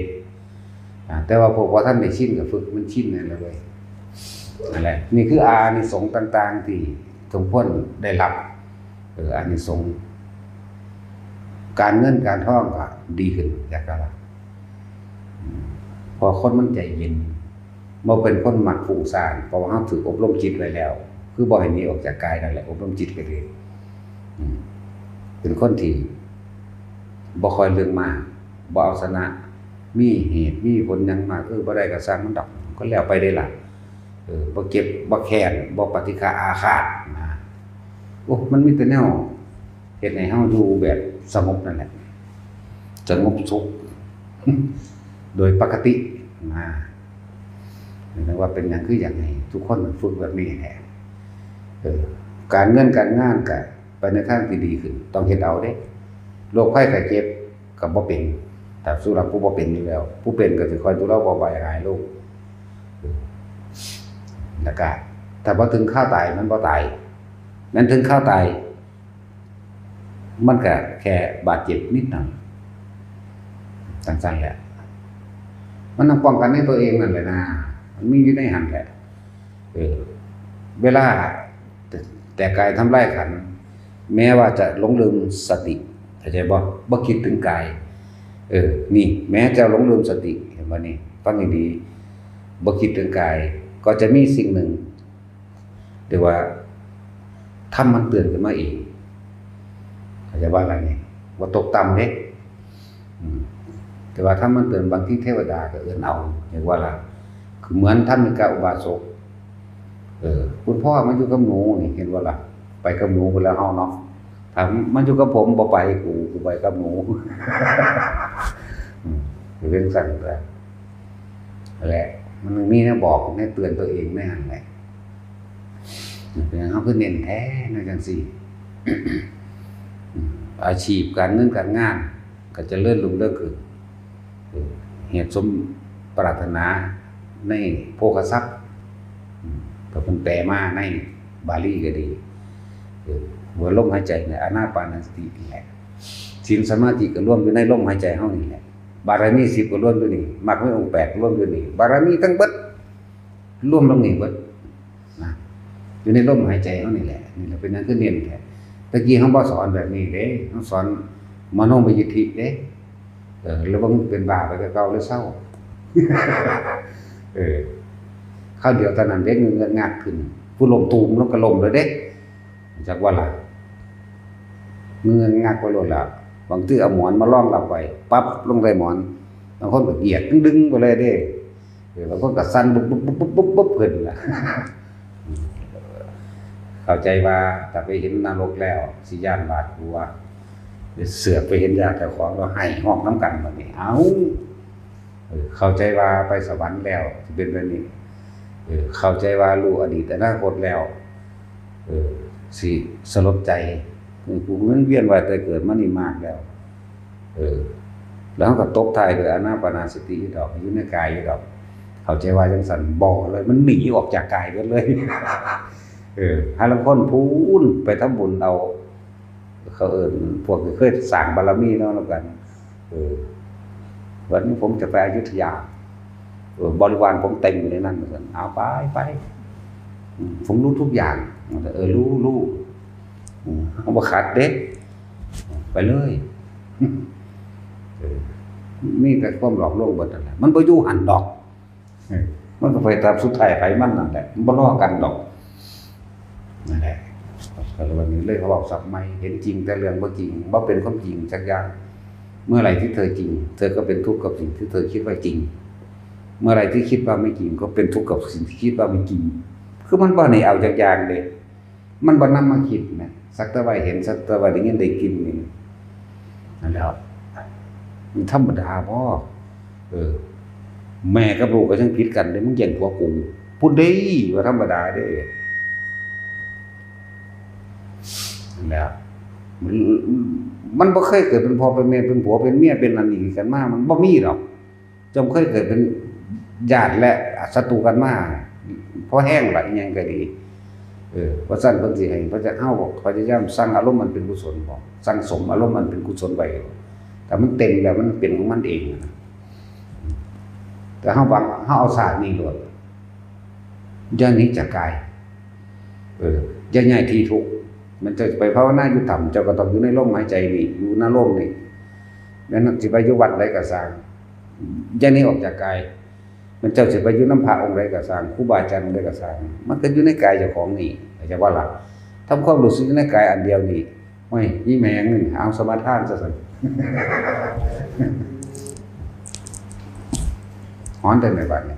อ่า แต่ว่าพวกบ่ทันได้ชินก็ฝึกมันชินนั่นแหละเว้ย นั่นแหละ นี่คืออานิสงส์ต่างๆที่สมควรได้รับ เออ อานิสงส์ การเงินการทองก็ดีขึ้น จั่งว่าล่ะ อืม เพราะคนมันใจเย็น บ่เป็นคนมักฟุ้งซ่าน เพราะว่าเราถูกอบรมจิตไว้แล้ว คือบ่ให้หนีออกจากกายนั่นแหละ อบรมจิตก็ดี อืม เป็นคนที่บ่ค่อยเรื่องมาก บ่เอาชนะ มีเหตุมีผลหยังมาก เออ บ่ได้ก็ซ่างมันดอก ก็แล้วไปเด้ล่ะ เออ บ่เก็บ บ่แค้น บ่ปฏิฆะอาฆาตนะ โอ้ มันมีแต่แนวเฮ็ดให้เราอยู่แบบสงบนั่นแหละ สงบสุข โดยปกตินะ เรียกว่าเป็นหยังคืออยากให้ทุกคนฝึกแบบนี้แหละ เออ การเงินการงานก็ไปในทางที่ดีขึ้น ต้องเฮ็ดเอาเด้ โรคภัยไข้เจ็บก็บ่เป็น สำหรับผู้บ่เป็นอยู่แล้ว ผู้เป็นก็สิคอยดูแลบ่ใบหายโรค แล้วก็ถ้าบ่ถึงคราวตายมันบ่ตาย แม่นถึงคราวตาย มันก็แค่บาดเจ็บนิดหน่อย จั่งซั่นแหละ มันต้องป้องกันในตัวเองนั่นแหละนะ มันมีอยู่ในหั้นแหละ เออ เวลาแต่กายทำลายขันธ์ แม้ว่าจะหลงลืมสติ เข้าใจบ่ บ่คิดถึงกาย เออ นี่ แม้จะหลงลืมสติ เห็นบ่นี่ ฟังให้ดี บ่คิดถึงกาย ก็จะมีสิ่งหนึ่ง เรียกว่า ธรรมมันเตือนขึ้นมาเอง เข้าใจว่าอะไรนี่ ว่าตกต่ำเด้ อืม แต่ว่าธรรมมันเตือน บางทีเทวดาก็เอื้อนเอา เรียกว่าล่ะ คือเหมือนธรรมิกาอุบาสก เออ คุณพ่อมาอยู่กับหนูนี่ เห็นบ่ล่ะ ไปกับหนูไปแล้วเฮาเนาะ ถ้ามาอยู่กับผมบ่ไป กู กูไปกับหนู อืม เป็นจั่งซั่นแหละ และมันมีแนวบอกแนวเตือนตัวเองในหั้นแหละ เป็นหยังเฮาคือเน้นแท้แนวจั่งซี้ อาชีพการเงินการงานก็เจริญรุ่งเรืองขึ้น เออ เหตุสมปรารถนาในโภคทรัพย์ อืม ก็เพิ่นแปลมาในบาลีก็ดี เออ ว่าลมหายใจเนี่ย อานาปานสตินี่แหละ ศีลสมาธิก็รวมอยู่ในลมหายใจเฮานี่แหละ บารมีสิบก็รวมอยู่นี่ มรรคมีองค์แปดรวมอยู่นี่ บารมีทั้งเบิด รวมลงนี่เบิดนะ อยู่ในลมหายใจเฮานี่แหละ นี่แหละเป็นหยังคือเน้นแท้ ตะกี้เฮาบ่สอนแบบนี้เด้ เฮาสอนมโนมยิทธิเด้ เออ แล้วบ่เป็นบ้าไปแต่เก่าเลยเซา เออ คราวเดียวเท่านั้นเด้ เงื้องักขึ้น ผู้ล้มตูมลงก็ล้มเลยเด้ จักว่าล่ะ เงื้องักไปโลดล่ะ บางทีเอาหมอนมารองรับไว้ ปั๊บ ลงใต้หมอน บางคนก็เหยียดดึงๆไปเลยเด้ เออ บางคนก็สั่นบุบๆๆๆๆขึ้นล่ะ เข้าใจว่าถ้าไปเห็นนรกแล้ว สิย้านหวาดกลัว เสือกไปเห็นญาติเจ้าของแล้วไห้ฮ้องนำกันบัดนี้ เอ้า เออ เข้าใจว่าไปสวรรค์แล้ว สิเป็นแบบนี้ เออ เข้าใจว่ารู้อดีตอนาคตแล้ว เออ สิสลดใจ เออ กูมันเวียนว่ายตายเกิดมานี่มากแล้ว เออ แล้วก็ตบท้ายด้วยอานาปานสติอยู่ดอก อยู่ในกายอยู่ดอก เข้าใจว่าจั่งซั่น บ่เลย มันหนีออกจากกายเบิดเลย เออ หาลางคนพู้นไปทำบุญเอา เขาเอิ้น พวกที่เคยสร้างบารมีเนาะ แล้วกัน เออ วันนี้ผมจะไปอยุธยา เออ บริวารผมเต็มอยู่ในนั้น ว่าซั่น เอาไป ไป อืม ผมรู้ทุกอย่าง ว่าซั่น เออ รู้ รู้ อืม เอาบ่ขัดเด้ ไปเลย เออ มีแต่ความหลอกลวงเบิดนั่นแหละ มันบ่อยู่หั่นดอก เออ มันก็ไปตามสุดท้ายไผมันนั่นแหละ มันบ่รอกันดอก นั่นแหละ ก็เลยวันนี้เลยเขาบอกศัพท์ใหม่ เห็นจริงแต่เรื่องบ่จริง บ่เป็นความจริงสักอย่าง เมื่อไหร่ที่เธอจริง เธอก็เป็นทุกข์กับสิ่งที่เธอคิดว่าจริง เมื่อไหร่ที่คิดว่าไม่จริง ก็เป็นทุกข์กับสิ่งที่คิดว่าไม่จริง คือมันบ่ได้เอาจักอย่างเด้ มันบ่นำมาคิดนะ สักแต่ว่าเห็น สักแต่ว่าได้ยินได้กลิ่นนี่ นั่นแหละ มันธรรมดาบ่ เออ แม่กับลูกก็ยังผิดกันเลย มึงแย่งผัวกู พูดได้ว่าธรรมดาเด้ นั่นแหละ มัน มันบ่เคยเกิดเป็นพ่อเป็นแม่เป็นผัวเป็นเมียเป็นอันนี้กันมา มันบ่มีดอก จอมเคยเกิดเป็นญาติและศัตรูกันมา พอแห้งละอิหยังก็ดี เออ ว่าซั่นเพิ่นสิให้ พระเจ้า เฮาพยายามสั่งอารมณ์มันเป็นกุศลบ่ สั่งสมอารมณ์มันเป็นกุศลไว้ แต่มันเต็มแล้วมันเป็นของมันเองนะ แต่เฮาบัง เฮาเอาชาตินี้โลด อย่าหนีจากกาย เออ อย่าย้ายที่ทุกข์ มันจะไปภาวนาอยู่ถ้ำ เจ้าก็ต้องอยู่ในลมหายใจนี่ อยู่ในลมนี่ แม่นสิไปอยู่วัดใดก็ซ่าง อย่าหนีออกจากกาย มันเจ้าสิไปอยู่นำพระองค์ใดก็ซ่าง ครูบาอาจารย์องค์ใดก็ซ่าง มันก็อยู่ในกายเจ้าของนี่ เข้าใจบ่ล่ะ ทำความรู้สึกอยู่ในกายอันเดียวนี่ โอ้ย มีแม่งนี่ เอาสมาทานซะซั่น ฮ้อนแต่ไหนบัดนี้